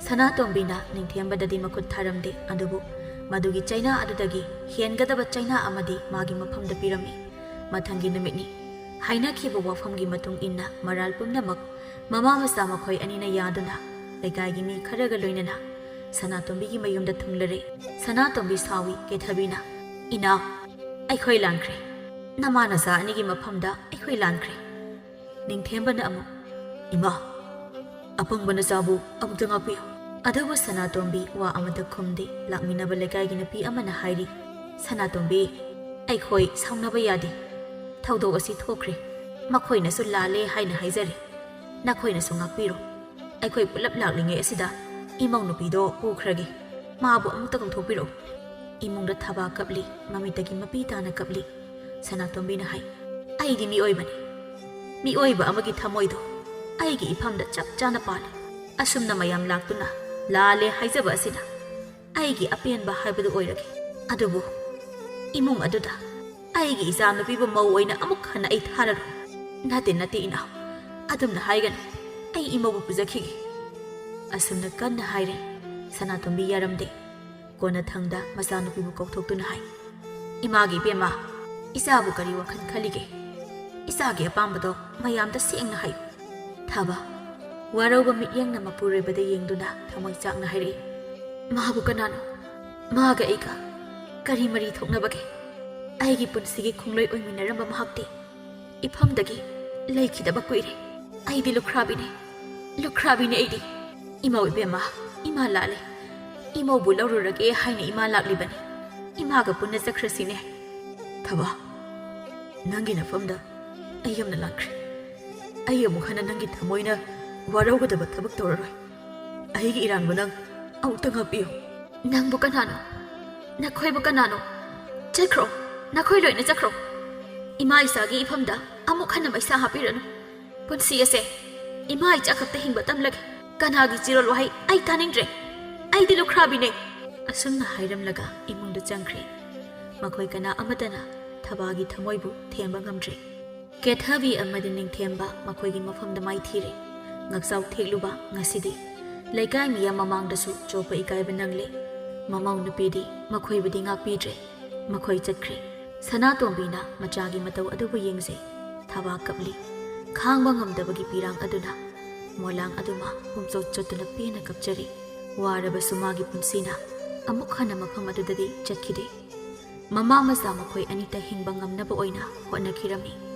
ꯁꯅꯥꯇꯣꯝꯕꯤꯅ ꯅꯤꯡꯊꯦꯝꯕꯗꯗꯤ ꯃꯈꯨꯠ ꯊꯥꯔꯝꯗꯦ, ꯑꯗꯨꯕꯨ ꯃꯗꯨꯒꯤ ꯆꯩꯅꯥ ꯑꯗꯨꯗꯒꯤ ꯍꯦꯟꯒꯗꯕ ꯆꯩꯅꯥ ꯑꯃꯗꯤ ꯃꯥꯒꯤ ꯃꯐꯝꯗ ꯄꯤꯔꯝꯃꯤ꯫ ꯃꯊꯪꯒꯤ ꯅꯨꯃꯤꯠꯅꯤ꯫ ꯍꯥꯏꯅꯈꯤꯕ ꯋꯥꯐꯝꯒꯤ ꯃꯇꯨꯡ ꯏꯟꯅ ꯃꯔꯥꯜ ꯄꯨꯝꯅꯃꯛ ꯃꯃꯥ ꯃꯆꯥ ꯃꯈꯣꯏ ꯑꯅꯤꯅ ꯌꯥꯗꯨꯅ ꯂꯩꯀꯥꯏꯒꯤ ꯃꯤ ꯈꯔꯒ ꯂꯣꯏꯅꯅ ꯁꯅꯥꯇꯣꯝꯕꯤꯒꯤ ꯃꯌꯨꯝꯗ ꯊꯨꯡꯂꯔꯦ꯫ ꯁꯅꯥꯇꯣꯝꯕꯤ ꯁꯥꯎꯏ꯫ ꯀꯦꯊꯕꯤꯅ, "ꯏꯅꯥꯎ, ꯑꯩꯈꯣꯏ ꯂꯥꯟꯈ꯭ꯔꯦ꯫ ꯅꯃꯥ ꯅꯆꯥ ꯑꯅꯤꯒꯤ ꯃꯐꯝꯗ ꯑꯩꯈꯣꯏ ꯂꯥꯟꯈ꯭ꯔꯦ꯫" ꯅꯤꯡꯊꯦꯝꯕꯅ ꯑꯃꯨꯛ, "ꯏꯃꯥ, ꯑꯄꯪꯕ ꯅꯆꯥꯕꯨ ꯑꯃꯨꯛꯇ ꯉꯥꯛꯄꯤꯌꯨ꯫" ꯑꯗꯨꯕꯨ ꯁꯅꯥꯇꯣꯝꯕꯤ ꯋꯥ ꯑꯃꯠꯇ ꯈꯨꯝꯗꯦ꯫ ꯂꯥꯛꯃꯤꯟꯅꯕ ꯂꯩꯀꯥꯏꯒꯤ ꯅꯨꯄꯤ ꯑꯃꯅ ꯍꯥꯏꯔꯤ, "ꯁꯅꯥꯇꯣꯝꯕꯤ, ꯑꯩꯈꯣꯏ ꯁꯥꯎꯅꯕ ꯌꯥꯗꯦ꯫ ꯊꯧꯗꯣꯛ ꯑꯁꯤ ꯊꯣꯛꯈ꯭ꯔꯦ꯫ ꯃꯈꯣꯏꯅꯁꯨ ꯂꯥꯜꯂꯦ ꯍꯥꯏꯅ ꯍꯥꯏꯖꯔꯦ꯫ ꯅꯈꯣꯏꯅꯁꯨ ꯉꯥꯛꯄꯤꯔꯣ꯫ ꯑꯩꯈꯣꯏ ꯄꯨꯂꯞ ꯂꯥꯛꯂꯤꯉꯩ ꯑꯁꯤꯗ ꯏꯃꯧ ꯅꯨꯄꯤꯗꯣ ꯄꯨꯈ꯭ꯔꯒꯦ꯫ ꯃꯥꯕꯨ ꯑꯃꯨꯛꯇ ꯀꯧꯊꯣꯛꯄꯤꯔꯛꯎ꯫" ꯏꯃꯨꯡꯗ ꯊꯕꯥ ꯀꯞꯂꯤ, ꯃꯃꯤꯠꯇꯒꯤ ꯃꯄꯤ ꯇꯥꯅ ꯀꯞꯂꯤ꯫ ꯁꯅꯥꯇꯣꯝꯕꯤꯅ ꯍꯥꯏ, "ꯑꯩꯗꯤ ꯃꯤꯑꯣꯏꯕꯅꯤ꯫ ꯃꯤꯑꯣꯏꯕ ꯑꯃꯒꯤ ꯊꯃꯣꯏꯗꯣ ꯑꯩꯒꯤ ꯏꯐꯝꯗ ꯆꯞ ꯆꯥꯅ ꯄꯥꯜꯂꯤ꯫ ꯑꯁꯨꯝꯅ ꯃꯌꯥꯝ ꯂꯥꯛꯇꯨꯅ ꯂꯥꯜꯂꯦ ꯍꯥꯏꯖꯕ ꯑꯁꯤꯅ ꯑꯩꯒꯤ ꯑꯄꯦꯟꯕ ꯍꯥꯏꯕꯗꯨ ꯑꯣꯏꯔꯒꯦ꯫ ꯑꯗꯨꯕꯨ ꯏꯃꯨꯡ ꯑꯗꯨꯗ ꯑꯩꯒꯤ ꯏꯆꯥꯅꯨꯄꯤꯕꯨ ꯃꯧ ꯑꯣꯏꯅ ꯑꯃꯨꯛ ꯍꯟꯅ ꯑꯩ ꯊꯥꯔꯔꯣꯏ꯫" "ꯅꯠꯇꯦ, ꯅꯠꯇꯦ ꯏꯅꯥꯎ, ꯑꯗꯨꯝꯅ ꯍꯥꯏꯒꯅꯨ꯫ ꯑꯩ ꯏꯃꯧꯕꯨ ꯄꯨꯖꯈꯤꯒꯦ꯫" ꯑꯁꯨꯝꯅ ꯀꯟꯅ ꯍꯥꯏꯔꯦ꯫ ꯁꯅꯥꯇꯣꯝꯕꯤ ꯌꯥꯔꯝꯗꯦ꯫ ꯀꯣꯟꯅꯊꯪꯗ ꯃꯆꯥꯅꯨꯄꯤꯕꯨ ꯀꯧꯊꯣꯛꯇꯨꯅ ꯍꯥꯏ, "ꯏꯃꯥꯒꯤ ꯏꯕꯦꯝꯃ, ꯏꯆꯥꯕꯨ ꯀꯔꯤ ꯋꯥꯈꯜ ꯈꯜꯂꯤꯒꯦ? ꯏꯆꯥꯒꯤ ꯑꯄꯥꯝꯕꯗꯣ ꯃꯌꯥꯝꯗ ꯁꯦꯡꯅ ꯍꯥꯏꯌꯨ꯫" ꯊꯥꯕ ꯋꯥꯔꯧꯕ ꯃꯤꯠꯌꯦꯡꯅ ꯃꯄꯨꯔꯣꯏꯕꯗ ꯌꯦꯡꯗꯨꯅ ꯊꯃꯣꯏ ꯆꯥꯛꯅ ꯍꯥꯏꯔꯛꯏ, "ꯃꯥꯕꯨ ꯀꯅꯥꯅꯣ? ꯃꯥꯒ ꯑꯩꯒ ꯀꯔꯤ ꯃꯔꯤ ꯊꯣꯛꯅꯕꯒꯦ? ꯑꯩꯒꯤ ꯄꯨꯟꯁꯤꯒꯤ ꯈꯣꯡꯂꯣꯏ ꯑꯣꯏꯃꯤꯟꯅꯔꯝꯕ ꯃꯍꯥꯛꯇꯤ ꯏꯐꯝꯗꯒꯤ ꯂꯩꯈꯤꯗꯕ ꯀꯨꯏꯔꯦ꯫ ꯑꯩꯗꯤ ꯂꯨꯈ꯭ꯔꯥꯕꯤꯅꯦ, ꯂꯨꯈ꯭ꯔꯥꯕꯤꯅꯦ ꯑꯩꯗꯤ꯫ ꯏꯃꯧ ꯏꯕꯦꯝꯃ, ꯏꯃꯥ ꯂꯥꯜꯂꯦ꯫ ꯏꯃꯧꯕꯨ ꯂꯧꯔꯨꯔꯒꯦ ꯍꯥꯏꯅ ꯏꯃꯥ ꯂꯥꯛꯂꯤꯕꯅꯤ꯫ ꯏꯃꯥꯒ ꯄꯨꯟꯅ ꯆꯠꯈ꯭ꯔꯁꯤꯅꯦ꯫" "ꯊꯕ, ꯅꯪꯒꯤ ꯅꯐꯝꯗ ꯑꯩ ꯌꯥꯝꯅ ꯂꯥꯟꯈ꯭ꯔꯦ꯫ ꯑꯩ ꯑꯃꯨꯛ ꯍꯟꯅ ꯅꯪꯒꯤ ꯊꯃꯣꯏꯅ ꯋꯥꯔꯧꯒꯗꯕ ꯊꯕꯛ ꯇꯧꯔꯔꯣꯏ꯫ ꯑꯩꯒꯤ ꯏꯔꯥꯟꯕꯨ ꯅꯪ ꯑꯃꯨꯛꯇ ꯉꯥꯛꯄꯤꯌꯨ꯫ ꯅꯪꯕꯨ ꯀꯅꯥꯅꯣ? ꯅꯈꯣꯏꯕꯨ ꯀꯅꯥꯅꯣ? ꯆꯠꯈ꯭ꯔꯣ, ꯅꯈꯣꯏ ꯂꯣꯏꯅ ꯆꯠꯈ꯭ꯔꯣ꯫ ꯏꯃꯥ ꯏꯆꯥꯒꯤ ꯏꯐꯝꯗ ꯑꯃꯨꯛ ꯍꯟꯅ ꯃꯩꯁꯥ ꯍꯥꯞꯄꯤꯔꯅꯨ꯫ ꯄꯨꯟꯁꯤ ꯑꯁꯦ ꯏꯃꯥ ꯏꯆꯥ ꯈꯛꯇ ꯍꯤꯡꯕ ꯇꯝꯂꯒꯦ꯫ ꯀꯅꯥꯒꯤ ꯆꯤꯔꯣꯜ ꯋꯥꯍꯩ ꯑꯩ ꯇꯥꯅꯤꯡꯗ꯭ꯔꯦ꯫ ꯑꯩꯗꯤ ꯂꯨꯈ꯭ꯔꯥꯕꯤꯅꯦ꯫ ꯑꯁꯨꯝꯅ ꯍꯥꯏꯔꯝꯂꯒ ꯏꯃꯨꯡꯗ ꯆꯪꯈ꯭ꯔꯦ꯫ ꯃꯈꯣꯏ ꯀꯅꯥ ꯑꯃꯠꯇꯅ ꯊꯕꯥꯒꯤ ꯊꯃꯣꯏꯕꯨ ꯊꯦꯝꯕ ꯉꯝꯗ꯭ꯔꯦ꯫ ꯀꯦꯊꯕꯤ ꯑꯃꯗꯤ ꯅꯤꯡꯊꯦꯝꯕ ꯃꯈꯣꯏꯒꯤ ꯃꯐꯝꯗ ꯃꯥꯏꯊꯤꯔꯦ꯫ ꯉꯛꯆꯥꯎ ꯊꯦꯛꯂꯨꯕ ꯉꯁꯤꯗꯤ ꯂꯩꯀꯥꯏ ꯃꯤꯌꯥꯝ ꯃꯃꯥꯡꯗꯁꯨ ꯆꯣꯞꯄ ꯏꯀꯥꯏꯕ ꯅꯪꯂꯦ꯫ ꯃꯃꯧ ꯅꯨꯄꯤꯗꯤ ꯃꯈꯣꯏꯕꯨꯗꯤ ꯉꯥꯛꯄꯤꯗ꯭ꯔꯦ꯫ ꯃꯈꯣꯏ ꯆꯠꯈ꯭ꯔꯦ꯫ ꯁꯅꯥꯇꯣꯝꯕꯤꯅ ꯃꯆꯥꯒꯤ ꯃꯇꯧ ꯑꯗꯨꯕꯨ ꯌꯦꯡꯖꯩ꯫ ꯊꯕꯥ ꯀꯞꯂꯤ꯫ ꯈꯥꯡꯕ ꯉꯝꯗꯕꯒꯤ ꯄꯤꯔꯥꯡ ꯑꯗꯨꯅ ꯃꯣꯂꯥꯡ ꯑꯗꯨꯃ ꯄꯨꯝꯆꯣꯠ ꯆꯣꯠꯇꯨꯅ ꯄꯦꯟꯅ ꯀꯞꯆꯔꯤ꯫ ꯋꯥꯔꯕꯁꯨ ꯃꯥꯒꯤ ꯄꯨꯟꯁꯤꯅ ꯑꯃꯨꯛ ꯍꯟꯅ ꯃꯐꯝ ꯑꯗꯨꯗꯗꯤ ꯆꯠꯈꯤꯗꯦ꯫ ꯃꯃꯥ ꯃꯆꯥ ꯃꯈꯣꯏ ꯑꯅꯤꯇ ꯍꯤꯡꯕ ꯉꯝꯅꯕ ꯑꯣꯏꯅ ꯍꯣꯠꯅꯈꯤꯔꯝꯃꯤ꯫